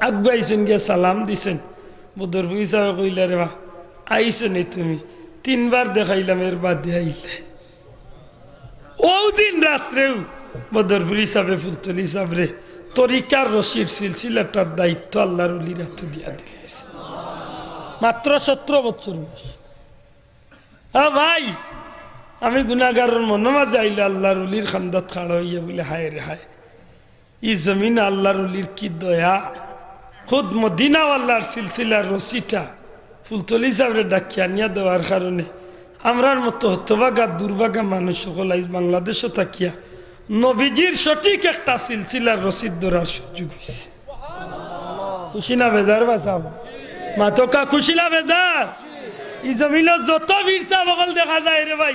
আগুয়াইছইন গিয়া সালাম দিছইন। বদরপুরি সাবে কইলা, "রে বা, আইছো নি তুমি? তিনবার দেখাইলাম, এর বাদে আইলে।" অউ দিন রাত্রেউ বদরপুরি সাবে ফুলতলি সাবরে তরিকার রশির সিলসিলাটার দায়িত্ব আল্লাহর অলির আতো দিয়া দিলাইছে। মাত্র সতেরো বছর বয়স। হ্যাঁ ভাই, আমি গুনাগারর মনো মাঝে আইলে আল্লাহর অলির খান্দাত খাড়া অইয়া বলে, "হায় রে হায়, ই জমিন আল্লাহর অলির কি দয়া।" খুদ মদিনাওয়ালার সিলসিলার রশিটা ফুলতলি সাবরে ডাকিয়া আনিয়া দেওয়ার কারণে আমরার মতো হতভাগা দুর্ভাগা মানুষ অকল আইজ বাংলাদেশো থাকিয়া নবীজির সঠিক একটা সিলসিলার রশিদ ধরার সুযোগ অইছে। খুশি না বেজার বা সাব? মাতকা খুশি না বেজার? ই জমিনো যত পীর সাব অকল দেখা যায় রে ভাই,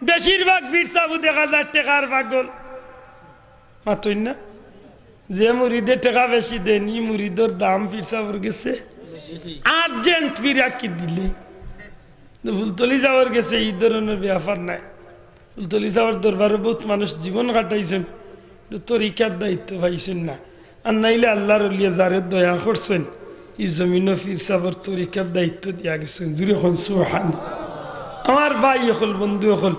বেশিরভাগ পীর সাবউ দেখা যায় টেকার পাগল। মাতইন না? যে মুরিদে টেকা বেশি দেইন, ই মুরিদর দাম পীর সাবর গেছে। আর্জেন্ট ফিরাকি দিলে। তো ফুলতলি সাবর গেছে ই ধরনর ব্যাপার নাই। ফুলতলি সাবর দরবারো বউত মানুষ জীবন কাটাইছইন, তো তরিকার দায়িত্ব পাইছইন না। আর নাইলে আল্লাহর অলিয়ে যারে দয়া করছইন, ই জমিনো পীর সাবর তরিকার দায়িত্ব দিয়া গেছইন। জুরে কইন সুবহান। আমার ভাই অকল, বন্ধু অকল,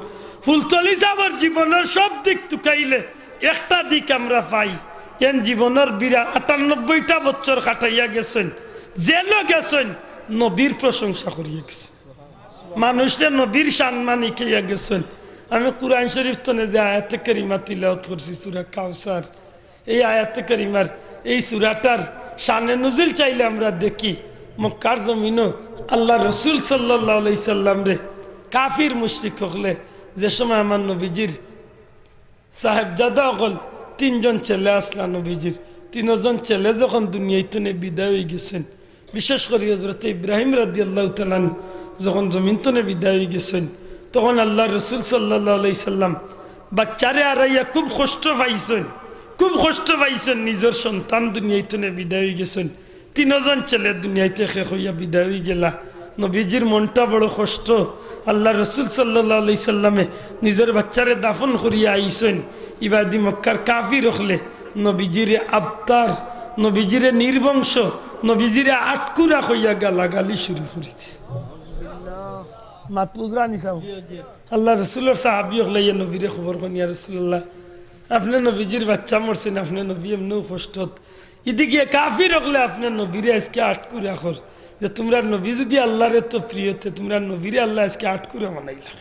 ফুলতলি সাবর জীবনর সব দিক তুকাইলে একটা দিক আমরা পাই, এন জীবনর বিরা আটানব্বইটা বছর কাটাইয়া গেছইন, জেলো গেছইন, নবীর প্রশংসা করিয়া গেছইন, মানুষরে নবীর সম্মান শিখাইয়া গেছইন। আমি কুরআন শরীফ তনে যে আয়াতে কারিমা তিলাওয়াত করছি, সূরা কাউসার, এই আয়াতে কারিমার, এই সূরাটার শানে নুজুল চাইলে আমরা দেখি, মক্কার জমিনো আল্লাহর রসুল সাল্লাল্লাহু আলাইহি সাল্লামরে কাফির মুশরিক অকলে যে সময় আমার নবীজির সাহেবজাদা অকল, তিনজন ছেলে আছলা নবীজির, তিনজন ছেলে যখন দুনিয়াইতনে বিদায় অইগেছইন, বিশেষ করি হযরতে ইব্রাহিম রাদিয়াল্লাহু তাআলা আনহু যখন জমিনতনে বিদায় অইগেছইন, তখন আল্লাহর রসুল সাল্লাল্লাহু আলাইহি সাল্লাম বাচ্চারে হারাইয়া খুব কষ্ট পাইছইন, খুব কষ্ট পাইছইন। নিজর সন্তান দুনিয়াইতনে বিদায় অইগেছইন, তিনজন ছেলে দুনিয়াইতে শেষ অইয়া বিদায় অইগেলা। নবীজির মনটা বড় কষ্ট। আল্লাহর রসুল সাল্লাল্লাহু আলাইহি সাল্লামে নিজর বাচ্চারে দাফন করিয়া আইছইন। ইবাদি মক্কার কাফির অকলে নবীজিরে আবতার, নবীজিরে নির্বংশ, নবীজিরে আটকুরা কইয়া গালাগালি শুরু করিছে। মাত বুঝরা নি সাব? আল্লাহর রসুলর সাহাবী অকলে ইয়া নবীরে খবর কইন, "ইয়া রাসূলুল্লাহ, আপনে নবীজির বাচ্চা মরছইন, আপনে নবী এমনেউ কষ্টত, ইদিকে কাফির অকলে আপনে নবীরে আইজকে আটকুরা কর, যে তুমরার নবী যুদি আল্লাহর এতো প্রিয়, তে তুমরার নবীরে আল্লায় আইজকে আটকুরা বানাইলা।"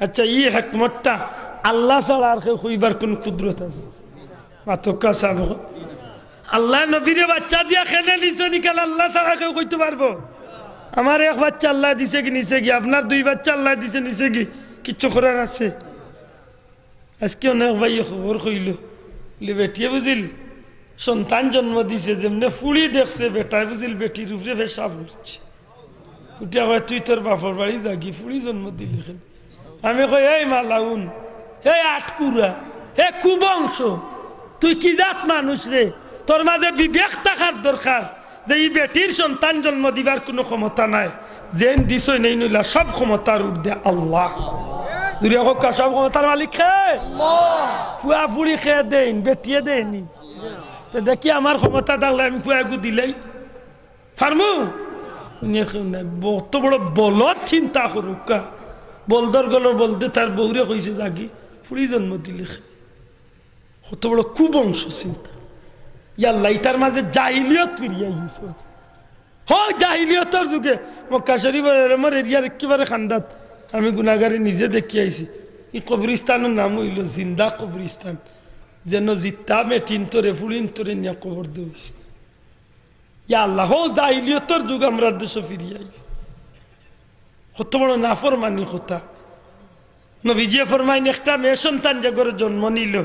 আচ্ছা, ই হেকমতটা আল্লাহ ছাড়া আর কেউ কইবার কুনু কুদরত আছে? মাতকা সাব। আল্লায় নবীরে বাচ্চা দিয়া কেনে নিছইন, ইখান আল্লাহ ছাড়া কেউ কইতো পারবো? আমার এক বাচ্চা আল্লায় দিছে গি, নিছে গি, আপনার দুই বাচ্চা আল্লায় দিছে, নিছে গি, কিচ্ছু করার আছে? আজকে অনেক ভাইয়ে খবর কইল, বলে, বেটিয়ে বুঝিল সন্তান জন্ম দিছে, যেমনে ফুড়ি দেখছে, বেটায় বুঝিল বেটির উপরে পেশাব করছে। উঠিয়া কয়, "তুই তোর বাপর বাড়ি যাগি, ফুড়ি জন্ম দিলে কেনে?" আমি কই, "এই মালাউন, এই আটকুরা, হে কুবংশ, তুই কি জাত মানুষ রে? তোর মাঝে বিবেক থাকার দরকার যে ই বেটির সন্তান জন্ম দিবার কুনু ক্ষমতা নাই। যেইন দিছইন এইন অইলা সব ক্ষমতার ঊর্ধ্বে আল্লাহ।" জুরে কউক্কা, সব ক্ষমতার মালিক কে? ফুয়া ফুড়ি কে দেইন, বেটিয়ে দেইনি। তে দেখি আমার ক্ষমতা থাকলে আমি ফুয়া এগু দিলাই পারমু? নে, নে, অত বড় বলদ চিন্তা করউক্কা। বলদর গলর বলদে তার বউরে কইছে, "যাগি, ফুড়ি জন্ম দিলে কেনে?" কত বড় কুবংশ চিন্তা। ইয়াল্লা, ইতার মাঝে জাহিলিয়ত ফিরিয়া গেছে। হ, জাহিলিয়তর যুগে মক্কা শরীফর আমার এরিয়ার একেবারে কান্দাত আমি গুনাগারে নিজে দেখি আইছি। ই কবরস্থানর নাম অইল জিন্দা কবরস্থান। যেন জিত্তা মেটিন তরে, ফুড়িন তরে নিয়া কবর দেওয়া অইছে। ইয়া আল্লাহ, হো জাহিলিয়তর যুগ আমরার দেশো ফিরিয়া আইল। কত বড় নাফরমানি কথা। নবীজিয়ে ফরমাইন, একটা মেয়ে সন্তান যে ঘরো জন্ম নিল,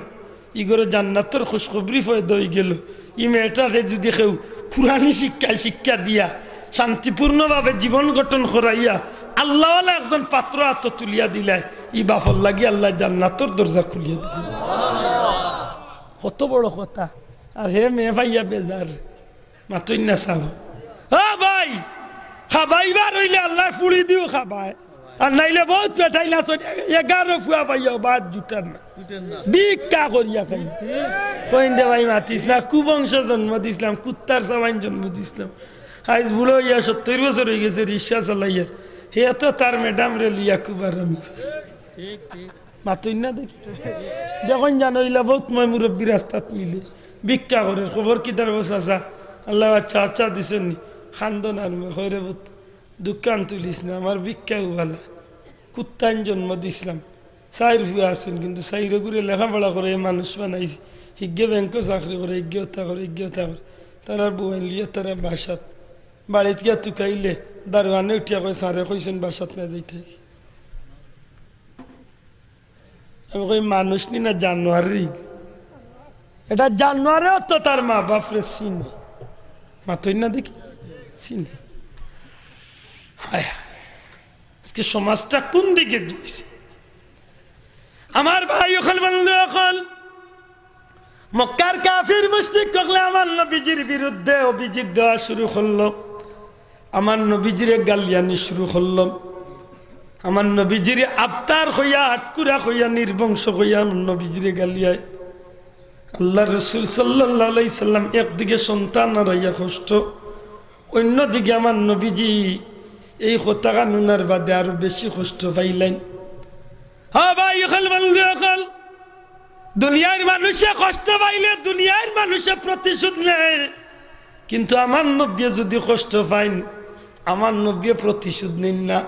ই ঘরো জান্নাতর খুশখবরি পয়দা অইগেল। ই মেয়েটারে যুদি কেউ কুরআনি শিক্ষায় শিক্ষা দিয়া, শান্তিপূর্ণভাবে জীবন গঠন করাইয়া, আল্লাহওয়ালা একজন পাত্র আতো তুলিয়া দিলায়, ই বাপর লাগি আল্লায় জান্নাতর দরজা খুলিয়া দিলা। কত বড় কথা। আর হে মেয়ে পাইয়া বেজার। মাতইন না সাব। ও ভাই, খাবাইবার অইলে আল্লায় ফুড়ি দিও খাবায়। আর নাইলে বউত পেটাইলা চলি, এগারো ফুয়া পাইয়াও ভাত জুটার না। ভিক্ষা করিয়া খাই। কইন দে ভাই মাতিস না, কুবংশ জন্ম দিছলাম, কুত্তার সবাইন জন্ম দিছলাম। আইজ বুড়া অইয়া সত্তইর বছর অইগেছে, রিক্সা চালাইয়ার। হে তো তার ম্যাডামরে লইয়া কুবার আমি। মাতইন না দেখি। দেখইন জানো, ইলা বউত ময় মুরব্বি রাস্তাত মিলে। ভিক্ষা করের, খবর কিতা রে বা চাচা? আল্লায় বাচ্চা কাচ্চা দিছইন নি? কান্দন আর ময়, কয় রে পুত, দুঃখান তুলিস না, আমার ভিক্ষাউ ভালা। কুত্তাইন জন্ম দিছলাম, চাইর ফুয়া আছইন, কিন্তু চাইরোগুরে লেখাপড়া করাইয়া মানুষ বানাইছি। হিগে ব্যাংকো চাকরি করে, হিগে অতা করে, হিগে অতা করে। তারার বউয়াইন লইয়া তারা বাসাত। বাড়িত গিয়া তুকাইলে দারোয়ানে উঠিয়া কয়, "স্যারে কইছইন বাসাত না যাইতে।" আমি কই, "মানুষ নি না জানোয়ার রে?" এটা জানোয়ারেও তো তার মা বাপরে চিনে। মাতইন না দেখি, চিনে। হায় হায়। আজকে সমাজটা কোন দিকে যাইছে? আমার ভাই অকল, বন্ধু অকল, মক্কার কাফির মুশরিক অকলে আমার নবীজির বিরুদ্ধে অভিযোগ দেওয়া শুরু করলো। আমার নবীজিরে গালিয়ানি শুরু করলো। আমার নবীজিরে আবতার কইয়া, আটকুরা কইয়া, নির্বংশ কইয়া আমার নবীজিরে গালিয়ায়। আল্লার রসুল সাল্লাল্লাহু আলাইহি সাল্লাম একদিকে সন্তান হারাইয়া কষ্ট, অন্যদিকে আমার নবীজি এই কথাখান হুনার বাদে আরো বেশি কষ্ট পাইলাইন। হ্যাঁ ভাই অকল, বন্ধু অকল, দুনিয়ার মানুষে কষ্ট পাইলে দুনিয়ার মানুষে প্রতিশোধ নেয়, কিন্তু আমার নবীয়ে যুদি কষ্ট পাইন, আমার নবীয়ে প্রতিশোধ নিন না,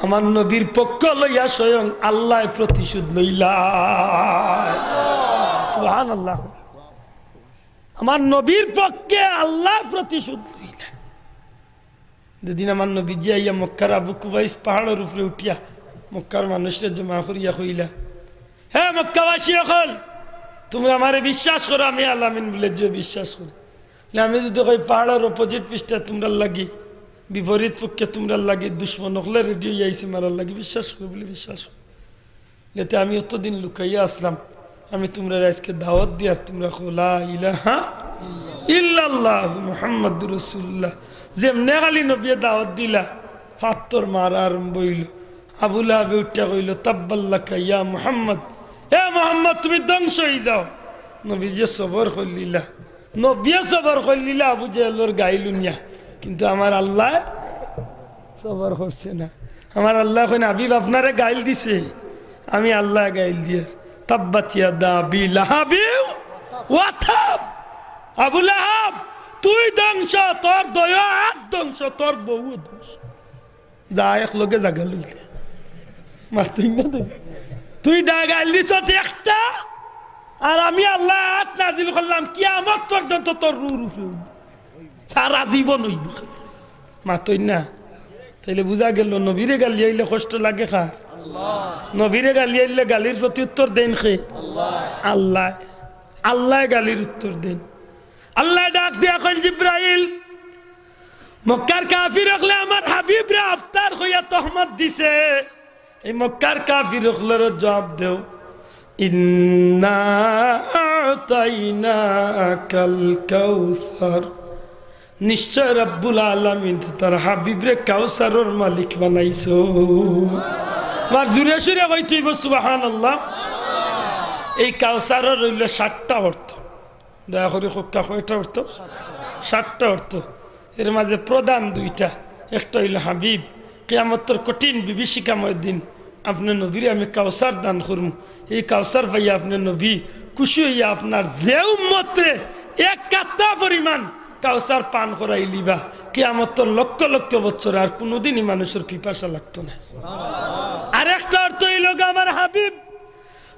আমার নবীর পক্ষ লইয়া স্বয়ং আল্লায় প্রতিশোধ লইলা। সুবহানাল্লাহ। আমার নবীর পক্ষে আল্লায় প্রতিশোধ লইলা। যেদিন আমার নবীজি আইয়া মক্কার আবু কুবাইস পাহাড়র উপরে উঠিয়া মক্কার মানুষরে জমা করিয়া কইলা, "হে মক্কাবাসী অকল, তুমরা আমারে বিশ্বাস করো, আমি আল আমিন বুলে যে বিশ্বাস করি। লে আমি যুদি কই পাহাড়র opposite পৃষ্ঠা তুমরার লাগি, বিপরীত পক্ষে তুমরার লাগি দুশমন অকলে ready অইয়া আইছে মারার লাগি, বিশ্বাস করো বুলে বিশ্বাস করো।" লেতে আমি অতদিন লুকাইয়া আছলাম, আমি তুমরারে আইজকে দাওয়াত দিয়ার, তুমরা কও, "লা ইলাহা ইল্লাল্লাহু মুহাম্মাদুর রাসূলুল্লাহ।" যেমনে খালি নবীয়ে দাওয়াত দিলা, ফাত্তর মারা আরম্ভ অইলো। আবু লাহাবে উঠিয়া কইলো, "তাব্বাল্লাকা ইয়া মুহাম্মদ, এ মুহাম্মদ, তুমি ধ্বংস অইযাও।" নবীজিয়ে সবর করিলিলা, নবীয়ে সবর করিলিলা আবু জেহেলর গাইল হুনিয়া, কিন্তু আমার আল্লায় সবর করছে না। আমার আল্লায় কইন, "হাবিব, আপনারে গাইল দিছে, আমি আল্লায় গাইল দিয়ার।" তাব্বাত ইয়াদা আবি লাহাবি ওয়া তাব। আবু লাহাব, তুই ধ্বংস, তোর দুইও আত ধ্বংস, তোর বউও ধ্বংস। যা একলগে জাগা লইলে। মাতইন না দেখি। তুই দা গাইল দিছস একটা, আর আমি আল্লায় আত নাজিল করলাম, কিয়ামত পর্যন্ত তোর রুহুর উপরে অইবো। সারা জীবন অইবো। মাতইন না। তাইলে বুঝা গেল, নবীরে গালিয়াইলে কষ্ট লাগে কার? নবীরে গালি আইলে গালির প্রতি উত্তর দেইন কে? আল্লায়। আল্লায় গালির উত্তর দেইন। আল্লায় ডাক দিয়া কইন, "জিব্রাইল, মক্কার কাফির অকলে আমার হাবিবরে আফতার কইয়া তহমত দিছে, এই মক্কার কাফির অকলরে জবাব দেও, ইন্না আ'তাইনাকাল কাউসার।" নিশ্চয় রব্বুল আলামিন তার হাবিবরে কাউসারর মালিক বানাইছো। আর জুরে সুরে কইতে অইবো সুবহানাল্লাহ। এই কাউসারর অইলো সাতটা অর্থ। দয়া করি কউক্কা, কয়টা অর্থ? সাতটা অর্থ। এর মাঝে প্রধান দুইটা, একটা অইলো হাবিব, কিয়ামতর কঠিন বিভীষিকাময় দিন আপনে নবীরে আমি কাউসার দান করমু। এই কাউসার পাইয়া আপনে নবী খুশি অইয়া আপনার যে উম্মতরে এক কাত্তা পরিমাণ কাউসার পান করাইলিবা, কিয়ামতর লক্ষ লক্ষ বছর আর কুনুদিন ই মানুষর পিপাসা লাগতো নায়। আরেকটা অর্থ অইলো গো আমার হাবিব,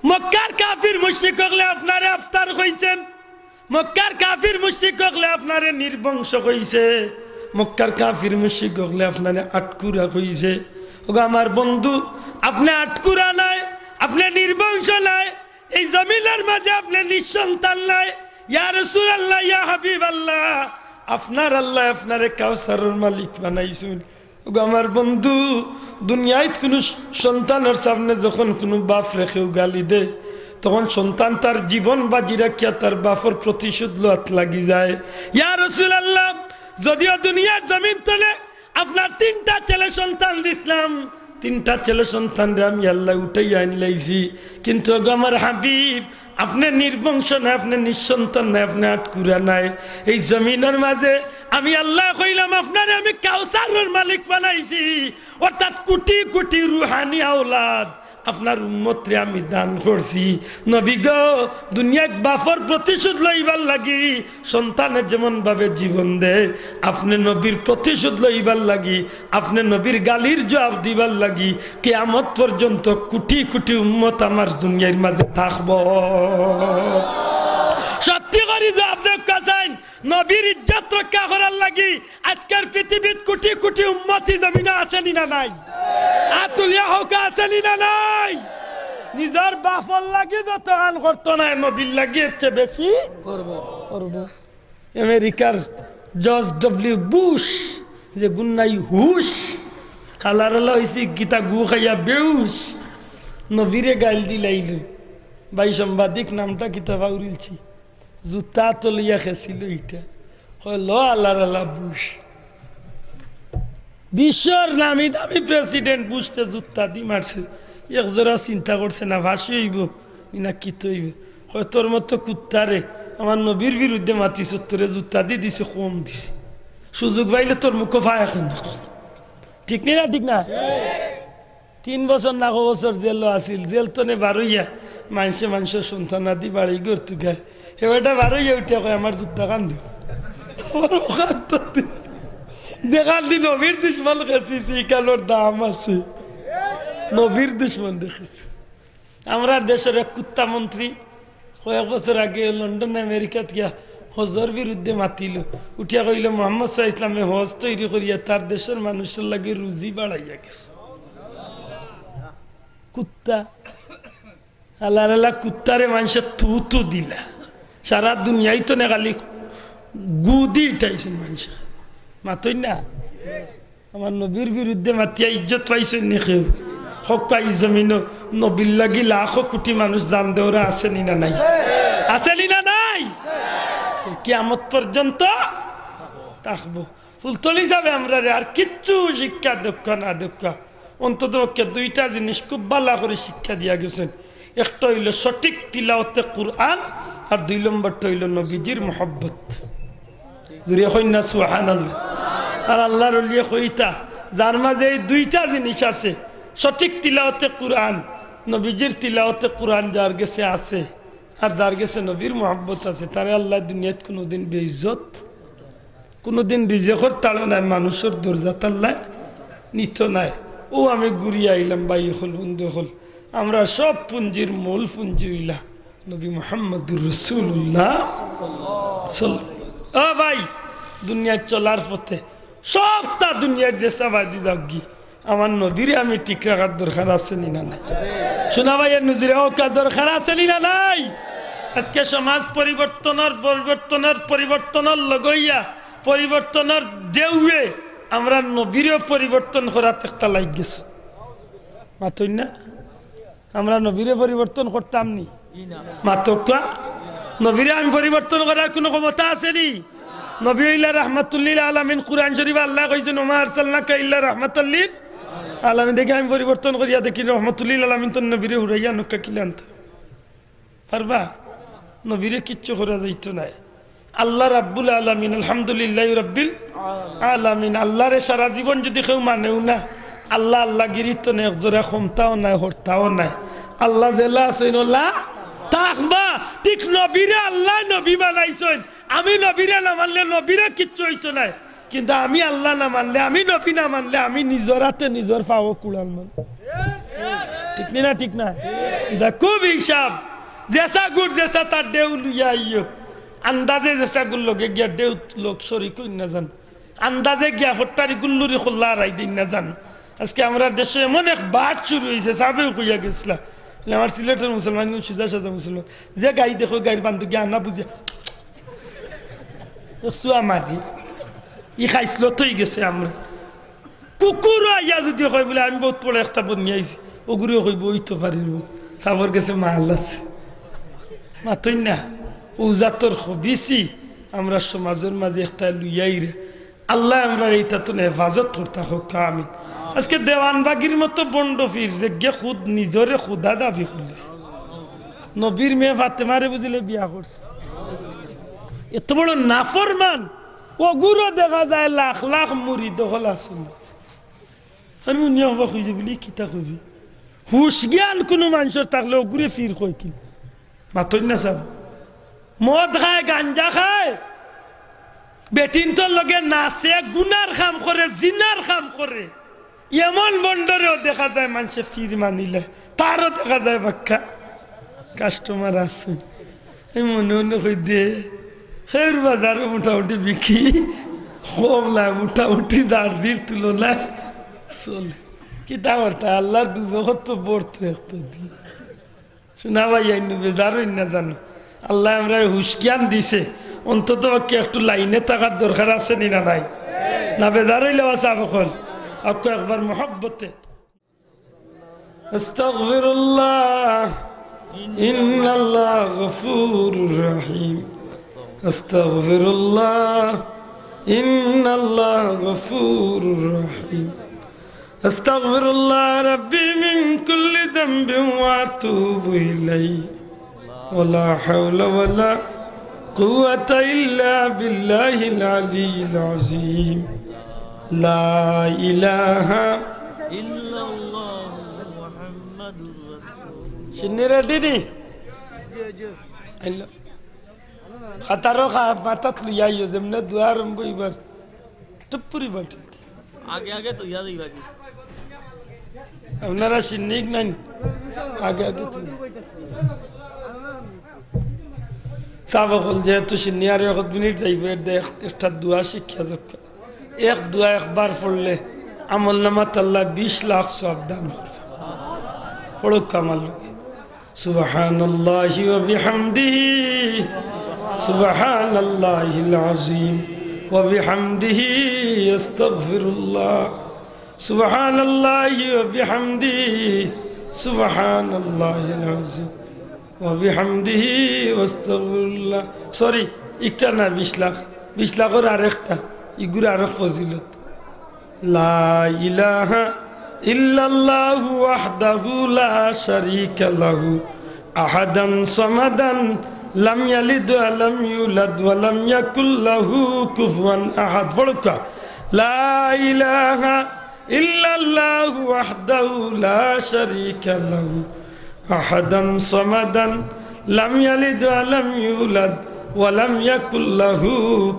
মক্কার কাফির মুশরিক অকলে আপনারে আফতার কইছে, মক্কার কাফির মুশরিক অকলে আপনারে নির্বংশ কইছে, মক্কার কাফির মুশরিক অকলে আপনারে আটকুরা কইছে। ওগো আমার বন্ধু, আপনে আটকুরা নায়, আপনে নির্বংশ নায়, এই জমিনর মাঝে আপনে নিঃসন্তান নায়। ইয়া রাসূলুল্লাহ, ইয়া হাবিবাল্লাহ, আপনার আল্লায় আপনারে কাউসারর মালিক বানাইছইন। ওগো আমার বন্ধু, দুনিয়াত কুনু সন্তানর সামনে যখন কুনু বাপরে কেউ গালি দেয়, তখন সন্তান তার জীবন বাজি রাখিয়া তার বাপর প্রতিশোধ লওয়াত লাগি যায়। ইয়া রাসূলুল্লাহ, যদিও দুনিয়ার জমিন তলে আপনার তিনটা ছেলে সন্তান দিছলাম, তিনটা ছেলে সন্তানরে আমি আল্লায় উঠাইয়া আনিলাইছি, কিন্তু ওগো আমার হাবিব, আপনে নির্বংশ নায়, আপনে নিঃসন্তান নায়, আপনে আটকুরা নায়। এই জমিনর মাঝে আমি আল্লায় কইলাম, আপনারে আমি কাউসারর মালিক বানাইছি, অর্থাৎ কোটি কোটি রুহানি আওলাদ আপনার উম্মতরে আমি দান করছি। নবী গো, দুনিয়াত বাপর প্রতিশোধ লইবার লাগি সন্তানে যেমন ভাবে জীবন দেয়, আপনে নবীর প্রতিশোধ লইবার লাগি, আপনে নবীর গালির জবাব দিবার লাগি কিয়ামত পর্যন্ত কোটি কোটি উম্মত আমার দুনিয়ার মাঝে থাকবো। সত্যি করি জবাব দেউক্কা চাইন, নবীর ইজ্জত রক্ষা করার লাগি আজকের পৃথিবীত কোটি কোটি উম্মতি জমিনো আছে নি না নাই? আত তুলিয়া কউক্কা, আছে নি না নাই? নিজর বাপর লাগি যত কাম করতো নায়, নবীর লাগি এর চেয়ে বেশি করবো। আমেরিকার জর্জ ডব্লিউ বুশ, যে গুন্নাই হুশ, হালার হালা অইছে কিতা গু খাইয়া বেহুশ, নবীরে গাইল দিলাইল। ভাই সাংবাদিক, নামটা কিতা পাউরিলছি, জুতা তো লইয়া খেছিল ইটা, কয়, "ল আল্লার আল্লা বুশ।" বিশ্বর নামি দামি প্রেসিডেন্ট বুশরে জুতা দি মারছে, এক জোড়া চিন্তা করছে না, ফাঁসি অইবো নি না কিতা অইবো। কয়, "তোর মতো কুত্তারে আমার নবীর বিরুদ্ধে মাতিছস, তোরে জুতা দি দিছে, কম দিছে, সুযোগ পাইলে তোর মুখো ফায়া কেন।" ঠিক নি না? ঠিক না? তিন বছর না কয় বছর জেলো আছিল, জেল তনে বারইয়া মানষে মানষর সন্তানাদি বাড়ি ঘর তুকায়। হে বেটা বারইয়া উঠিয়া কয়, "আমার জুতা কান দি, আমার কান তো দি।" দেখার দি নবীর দুশমন খেছি, ইকানোর দাম আছে। নবীর দুশমন দেখেছি। আমরার দেশর এক কুত্তা মন্ত্রী কয়েক বছর আগে লন্ডন আমেরিকাত গিয়া হজর বিরুদ্ধে মাতিল, উঠিয়া কইল, "মোহাম্মদ সাল্লাল্লাহু আলাইহি ওয়াসাল্লামে হজ তৈরি করিয়া তার দেশর মানুষর লাগি রুজি বাড়াইয়া গেছে।" কুত্তা, আল্লার আল্লা কুত্তারে মানষে তু তু দিলা, সারা দুনিয়াই তো নে খালি গুদি ইটাইছেন মানষে, মাতইন না। আমার নবীর বিরুদ্ধে মাতিয়া ইজ্জত পাইছইন নি কেউ? কউক্কা ই জমিনো নবীর লাগি লাখো কোটি মানুষ জান দেওরা আছে নি না নাই? আছে নি না নাই? আছে। কিয়ামত পর্যন্ত থাকবো। ফুলতলি সাবে আমরারে আর কিচ্ছু শিক্ষা দেউক্কা না দেউক্কা, অন্তত পক্ষে দুইটা জিনিস খুব ভালা করি শিক্ষা দিয়া গেছেন। একটা অইলো সঠিক তিলাওয়াতে কুরআন, আর দুই নম্বরটা অইলো নবীজির মহব্বত। জুরে কইন না সুবহানাল্লাহ। আর আল্লার অলিয়ে কইতা, যার মাঝে এই দুইটা জিনিস আছে, সঠিক তিলাওয়াতে কুরআন, নবীজির তিলাওয়াতে কুরআন যার গেছে আছে, আর যার গেছে নবীর মহব্বত আছে, তারে আল্লায় দুনিয়াত কুনুদিন বেইজ্জত, কুনুদিন রিজেকর তাড়নায় মানষর দরজাত আল্লায় নিতো নায়। অউ আমি ঘুরিয়া আইলাম ভাই অকল, বন্ধু অকল, আমরার সব পুঞ্জির মূল পুঞ্জি অইলা নবী মুহাম্মদুর রাসূলুল্লাহ সাল্লাল্লাহু আলাইহি ওয়াসাল্লাম। ও ভাই, দুনিয়ার চলার পথে সবতা দুনিয়ার যে সাবাদি যাওগি, আমার নবীরে আমি ঠিক রাখার দরকার আছে নি না নাই? শোনা ভাই, এর নজরে অউকা দরকার আছে নি না নাই? আজকে সমাজ পরিবর্তনর, পরিবর্তনর, পরিবর্তনর লগইয়া, পরিবর্তনর ঢেউয়ে আমরা নবীরেও পরিবর্তন করাত একটা লাগি গেছে। মাতইন না? আমরা নবীরে পরিবর্তন করতাম নি? মাতউক্কা। নবীরে আমি পরিবর্তন করার কুনু ক্ষমতা আছে নি? নবী অইলা রাহমাতুল্লিল আলামিন। কুরআন শরীফ আল্লায় কইছইন, "ওমা আরসালনাকা ইল্লা রাহমাতাল্লিল আলামিন।" দেখি আমি পরিবর্তন করিয়া দেখি রহমাতুল্লিল আলামিন তো নবীরে হুরাইয়া নক্কা কিলান্ত পারবা? নবীরে কিচ্ছু করা যাইতো নায়। আল্লাহ রাব্বুল আলামিন, আলহামদুলিল্লাহি রাব্বিল আলামিন। আল্লাহরে সারা জীবন যদি কেউ মানেও না, আল্লাহ আল্লাহগিরিত তো এক জোড়া ক্ষমতাও নাই, হর্তাও নাই। আল্লাহ যেলা আছইন ওলা থাকবা। ঠিক নবীরে আল্লায় নবী বানাইছইন। আমি নবীরে না মানলে নবীরে কিচ্ছু অইতো নায়। কিন্তু আমি আল্লাহ না মানলে, আমি নবী না মানলে, আমি নিজর আতে নিজর পাও কুড়াল মারমু। ঠিক নি না? ঠিক না? ইটা খুব হিসাব। যেছা গুর যেছা তার ঢেউ লইয়া আইও। আন্দাজে যেছা গুর লগে গিয়া ঢেউ লোক শরিক অইন না যান। আন্দাজে গিয়া ফট্টারি গুল্লুরি খোল্লা হারাই দিন না যান। আজকে আমরার দেশো এমন এক বাট শুরু অইছে, সাবেও কইয়া গেছলা। বলে, আমার সিলেটর মুসলমান, সুজা সাজা মুসলমান। যে গাই দেখো, গাইর বান্দু গিয়া আনা বুঝিয়া। একশো আমারই। ই খাইছলত অইগেছে আমরার। কুকুর আইয়া যদি কয় বলে, "আমি বউত বড় একটা বনি আইছি", অগুরে কইবো, "ওই তো পারিব, সাবর গেছে মাল আছে।" মাতইন না, অউ জাতর খবিসি আমরার সমাজর মাঝে একটা লইয়া আইরা। আল্লায় আমরার ইতা থনে হেফাজত করতা হউক্কা, আমিন। আজকে দেওয়ানবাগির মতো ভন্ড পীর যেগিয়ে খুদ নিজরে খুদা দাবি করলিছে, নবীর মেয়ে ফাতেমারে বুঝিলে বিয়া করছে, এত বড় নাফরমান। অগুরও দেখা যায় লাখ লাখ মুরিদ অকল আছে। আমি উনি অবাক অইযাই বলি, "কিতা কইবি?" হুশ জ্ঞান কুনু মানষর থাকলে অগুরে পীর কয় কি? মাতইন না সাব। মদ খায়, গাঞ্জা খায়, বেটিন্তর লগে নাচে, গুনার কাম করে, জিনার কাম করে। এমন ভন্ডরেও দেখা যায় মানষে পীর মানিলে, তারও দেখা যায় বাক্কা কাস্টমার আছে। আমি মনে মনে কই দে, হের বাজারো মোটামুটি বিকি কম না, মোটামুটি দার্জির তুলনায় চলে। কিতা করতা, আল্লাহর দুজখত তো পড়তো একটা দিন। শোনা ভাই, আইন বেজার অইন না জানো, আল্লায় আমরারে হুশ জ্ঞান দিছে, অন্তত পক্ষে একটু লাইনে থাকার দরকার আছে নি না নাই? না বেজার অইলে বাসা বকল, আপকো একবার মহব্বতে। أستغفر الله، إن الله غفور رحيم. أستغفر الله، إن الله غفور رحيم. أستغفر الله ربي من كل ذنب وأتوب إليه. ولا حول ولا قوة إلا بالله العلي العظيم. لا إله إلا الله محمد رسول الله. শিন্নি রেডি নি? আইলো। খাতারও খা-, মাথাত লইয়া আইও, যেমনে দোয়া আরম্ভ অইবার, টুপ করি বাটিল। আগে আগে তো ইয়া যাইবা কি? আপনারা শিন্নিক নাই? আগে আগে তো। সাব অকল যেহেতু শিন্নি আর এক মিনিট যাইবো, এর দে এক-, একটা দোয়া শিক্ষা যোগ্য। এক দোয়া একবার পড়লে আমল নামাত আল্লায় বিশ লাখ সওয়াব দান করবা। পড়উক্কা আমার লগে। سبحان الله وبحمده، سبحان الله العظيم وبحمده، أستغفر الله، سبحان الله وبحمده، سبحان الله العظيم وبحمده، أستغفر الله। Sorry, একটা না, বিশ লাখ। বিশ লাখর আরেকটা, ইগুর আরো ফজিলত। لا إله إلا الله وحده لا شريك له، أحدا صمدا، لم يلد ولم يولد، ولم يكن له كفوا أحد. পড়উক্কা। لا إله إلا الله وحده لا شريك له، أحدا صمدا، لم يلد ولم يولد، ولم يكن له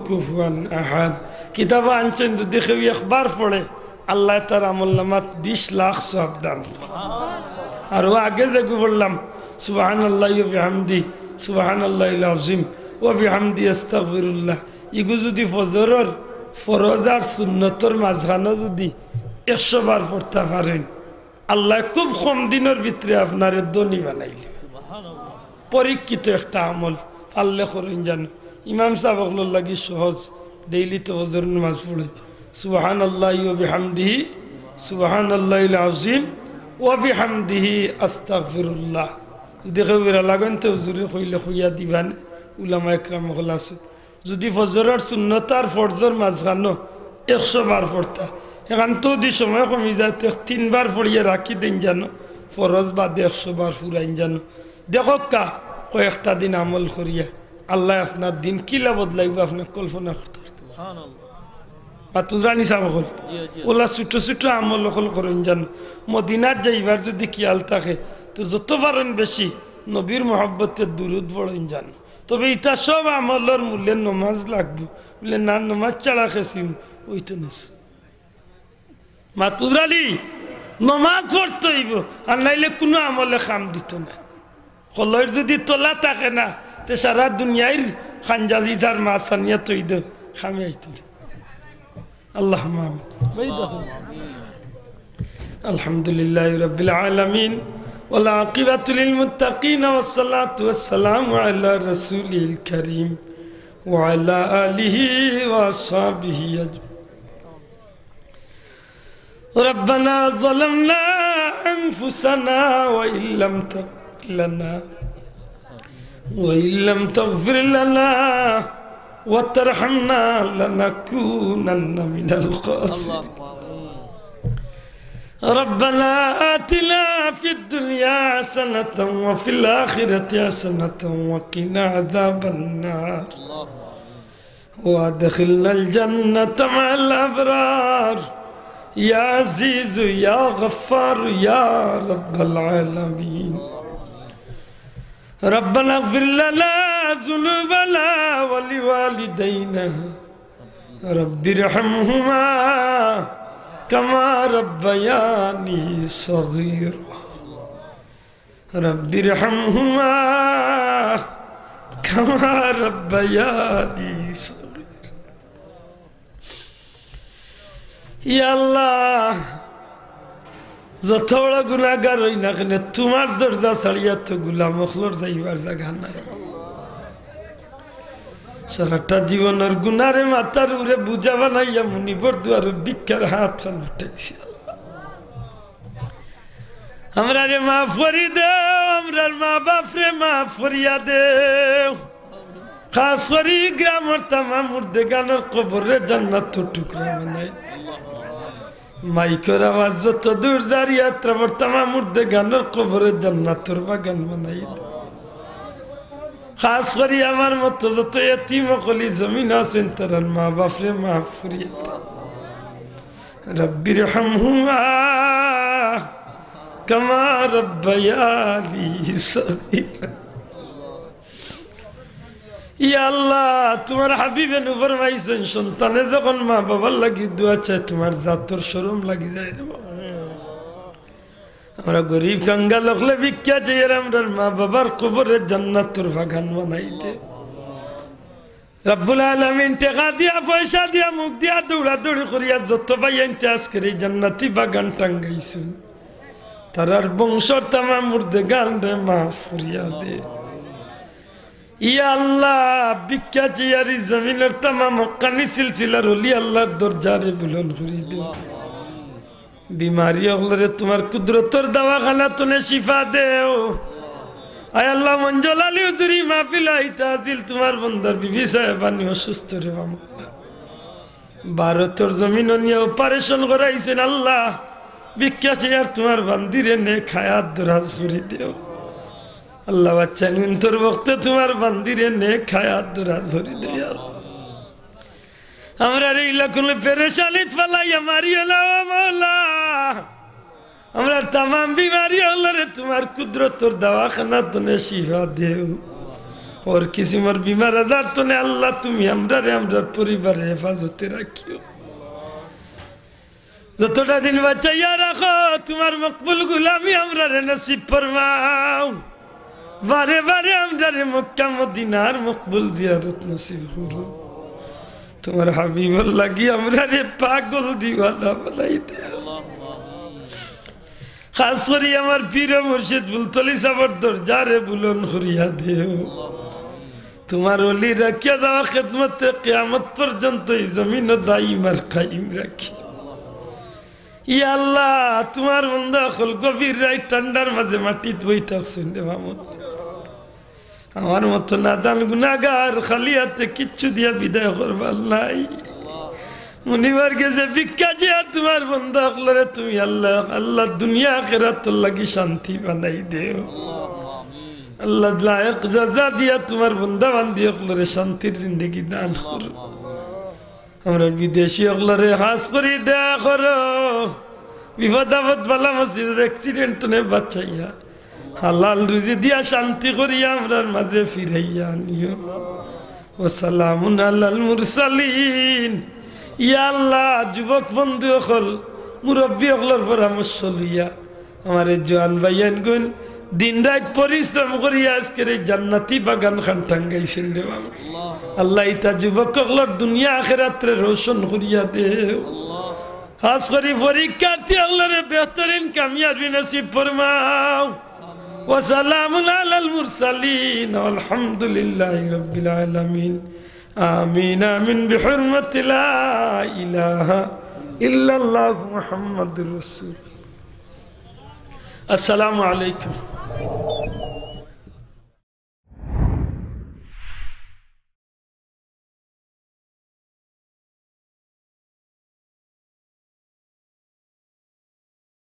كفوا أحد। কিতাবো আনছইন, যদি কেউ একবার পড়ে, আল্লায় তার আমল নামাত বিশ লাখ সওয়াব দান করে। আর ও আগে যেগু পড়লাম, سبحان الله وبحمده، سبحان الله العظيم وبحمده، أستغفر الله। ইগু যদি ফজরর ফরজ আর সুন্নতর মাঝখানো যদি একশো বার পড়তা পারইন, আল্লায় খুব কম দিনর ভিতরে আপনারে ধনী বানাইলে। পরীক্ষিত একটা আমল, পারলে করইন জানো। ইমাম সাব অকলর লাগি সহজ, ডেইলি তো ফজর নামাজ পড়ে, সুবহানাল্লাহি ওয়া বিহামদিহি, সুবহানাল্লাহিল আযীম ওয়া বিহামদিহি আস্তাগফিরুল্লাহ। যদি কেউ বেড়া লাগইন তো হুজুরে কইলে কইয়া দিবানে, উলামা একরাম অকল আছে। যদি ফজরর সুন্নত আর ফরজর মাঝখানো একশো বার পড়তা, এখান তো যদি সময় কমি যায়, তে তিনবার পড়িয়া রাখি দেইন জানো, ফরজ বাদে একশো বার ফুরাইন জানো। দেখউক্কা, কয়েকটা দিন আমল করিয়া আল্লায় আপনার দিন কিলা বদলাইবো, আপনে কল্পনা করতা পারতা না। সুবহানাল্লাহ। মাতুরানি সাব অকল, জি, জি। ওলা ছোট ছোট আমল অকল করইন জানো। মদিনাত যাইবার যদি খিয়াল থাকে, তো যত পারইন বেশি নবীর মহব্বতে দুরুদ পড়ইন জানো। তবে ইতা সব আমলর মূলে নমাজ লাগবো। বলে, "না, নমাজ ছাড়া খেছিম, ওইটা না।" মাতুরালি, নমাজ পড়তে অইবো, আর নাইলে কুনু আমলে কাম দিতো নায়। কলইর যদি তলা থাকে না, তে সারা দুনিয়ার খানজাজি যার মাছ আনিয়া তৈ দে, কামে আইতো নায়। আল্লাহুম্মা আমিন। الحمد لله رب العالمين، والعاقبة للمتقين، والصلاة والسلام على رسوله الكريم وعلى آله وأصحابه أجمعين. ربنا ظلمنا أنفسنا وإن لم تغفر لنا وإن لم تغفر لنا وترحمنا لنكونن من الخاسرين. ربنا آتنا في الدنيا حسنة وفي الآخرة حسنة وقنا عذاب النار. وأدخلنا الجنة مع الأبرار. يا عزيز يا غفار يا رب العالمين. ربنا اغفر لنا ذنوبنا ولوالدينا. رب ارحمهما كما ربياني صغيرا. رب ارحمهما كما ربياني صغيرا. ইয়া আল্লাহ, যত বড় গুনাগার অই না কেনে, তুমার দরজা ছাড়িয়া তো গুলাম অকলর যাইবার জাগা নাই। সারাটা জীবনর গুনারে মাথার উপরে বুঝা বানাইয়া মুনিবর দুয়ারো ভিক্ষার হাত খান উঠাইছি। আমরারে মাফ করি দেও, আমরার মা বাপরে মাফ করিয়া দেও। খাস করি গ্রামর তামাম মুর্দেগানর কবররে জান্নাতর টুকরা বানাই। মাইকর আওয়াজ যত দূর যার, ইয়াত্রা বর্তামা মুর্দেগানর কবরে জান্নাতর বাগান বানাই দে। খাস করি আমার মতো যত এতিম অকল ই জমিন আছইন, তারার মা বাপরে মাফ করিয়া দে। رب ارحمهما كما ربياني صغيرا. ইয়া আল্লাহ, তুমার হাবিবে নু ফরমাইছইন, সন্তানে যখন মা বাবার লাগি দোয়া চায়, তুমার জাতর শরম লাগি যায় রে বাবা। আমরা গরিব কাঙ্গাল অকলে ভিক্ষা চাইয়ার, আমরার মা বাবার কবরে জান্নাতর বাগান বানাই দে। রাব্বুল আলামিন, টেকা দিয়া, পয়সা দিয়া, মুখ দিয়া দৌড়াদৌড়ি করিয়া যত ভাইয়াইন্তে আজকের এই জান্নাতি বাগান টাঙ্গাইছইন, তারার বংশর তামাম মুর্দেগানরে মাফ করিয়া দে। ইয়া আল্লাহ, ভিক্ষা চাইয়ার ই জমিনর তামাম হক্কানি সিলসিলার অলি আল্লাহর দরজারে বুলন্দ করি দে। বিমারি অকলরে তুমার কুদরতর দাওয়াখানা তনে শিফা দেও। আয় আল্লাহ, মঞ্জল আলী হুজুরি মাহফিল আইতা আছিল, তুমার বন্দার বিবি সাহেবানি অসুস্থ রে বাবা। ভারতর জমিন নিয়া অপারেশন করাইছইন আল্লাহ, ভিক্ষা চাইয়ার তুমার বান্দিরে নেক হায়াত দরাজ করি দেও। আল্লাহ, বাচ্চা নিন্তর বক্তে তুমার বান্দিরে নেক হায়াত দরাজ করি দেও। আমরারে ইলা কুনু পেরেশানিত ফালাইয়া মারিও না, ও মাওলা। আমরার তামাম বিমারি অকলরে তুমার কুদরতর দাওয়াখানা তনে শিফা দেও। হর কিসিমর বিমার আজার তনে আল্লাহ তুমি আমরারে, আমরার পরিবাররে হেফাজতে রাখিও। যতটা দিন বাঁচাইয়া রাখো, তুমার মকবুল গুলামি আমরারে নসিব ফরমাও। বারে বারে আমরারে মক্কা মদিনার মকবুল জিয়ারত নসিব করো। তুমার হাবিবর লাগি আমরারে পাগল দিওয়ানা বানাই দেও। খাস করি আমার পীর ও মুর্শিদ ফুলতলি সাবর দরজারে বুলন্দ করিয়া দেও। তুমার ওলি রাখিয়া যাওয়া খেদমতে কিয়ামত পর্যন্ত ই জমিনো দাইম আর কাইম রাখি। ইয়া আল্লাহ, তুমার বন্দা অকল গভীর রাইত ঠান্ডার মাঝে মাটিত বই থাকছইন রে বাবা। আমার মতো নাদান গুনাগার খালি আতে কিচ্ছু দিয়া বিদায় করবার নাই। মুনিবার গেছে ভিক্ষা চাইয়া তুমার বন্দা অকলরে তুমি আল্লাহ, আল্লাহ দুনিয়া আখেরাতর লাগি শান্তি বানাই দেও। আল্লাহ লায়েক জাযা দিয়া তুমার বন্দা বান্দি অকলরে শান্তির জিন্দেগি দান করো। আমরার বিদেশি অকলরে খাস করি দয়া করো। বিপদ আপদ বালা মুসিবত accident তনে বাঁচাইয়া হালাল রুজি দিয়া শান্তি করিয়া আমরার মাঝে ফিরাইয়া আনিও। ওয়া সালামুন আলাল মুরসালিন। ইয়া আল্লাহ, যুবক বন্ধু অকল, মুরব্বী অকলর পরামর্শ লইয়া আমার এই জোয়ান ভাইয়াইনগুন দিন রাইত পরিশ্রম করিয়া আজকের এই জান্নাতি বাগান খান টাঙ্গাইছইন রে বাবা। আল্লাহ, ইতা যুবক অকলর দুনিয়া আখেরাতরে রোশন করিয়া দেও। খাস করি পরীক্ষার্থী অকলরে বেহতরিন কামিয়াবি নসিব ফরমাও। ওয়া সালামুন আলাল মুরসালিন ওয়াল হামদুলিল্লাহি রাব্বিল আলামিন। আমিন, আমিন, বিহুরমাতি লা ইলাহা ইল্লাল্লাহু মুহাম্মাদুর রাসূল। আসসালামু আলাইকুম।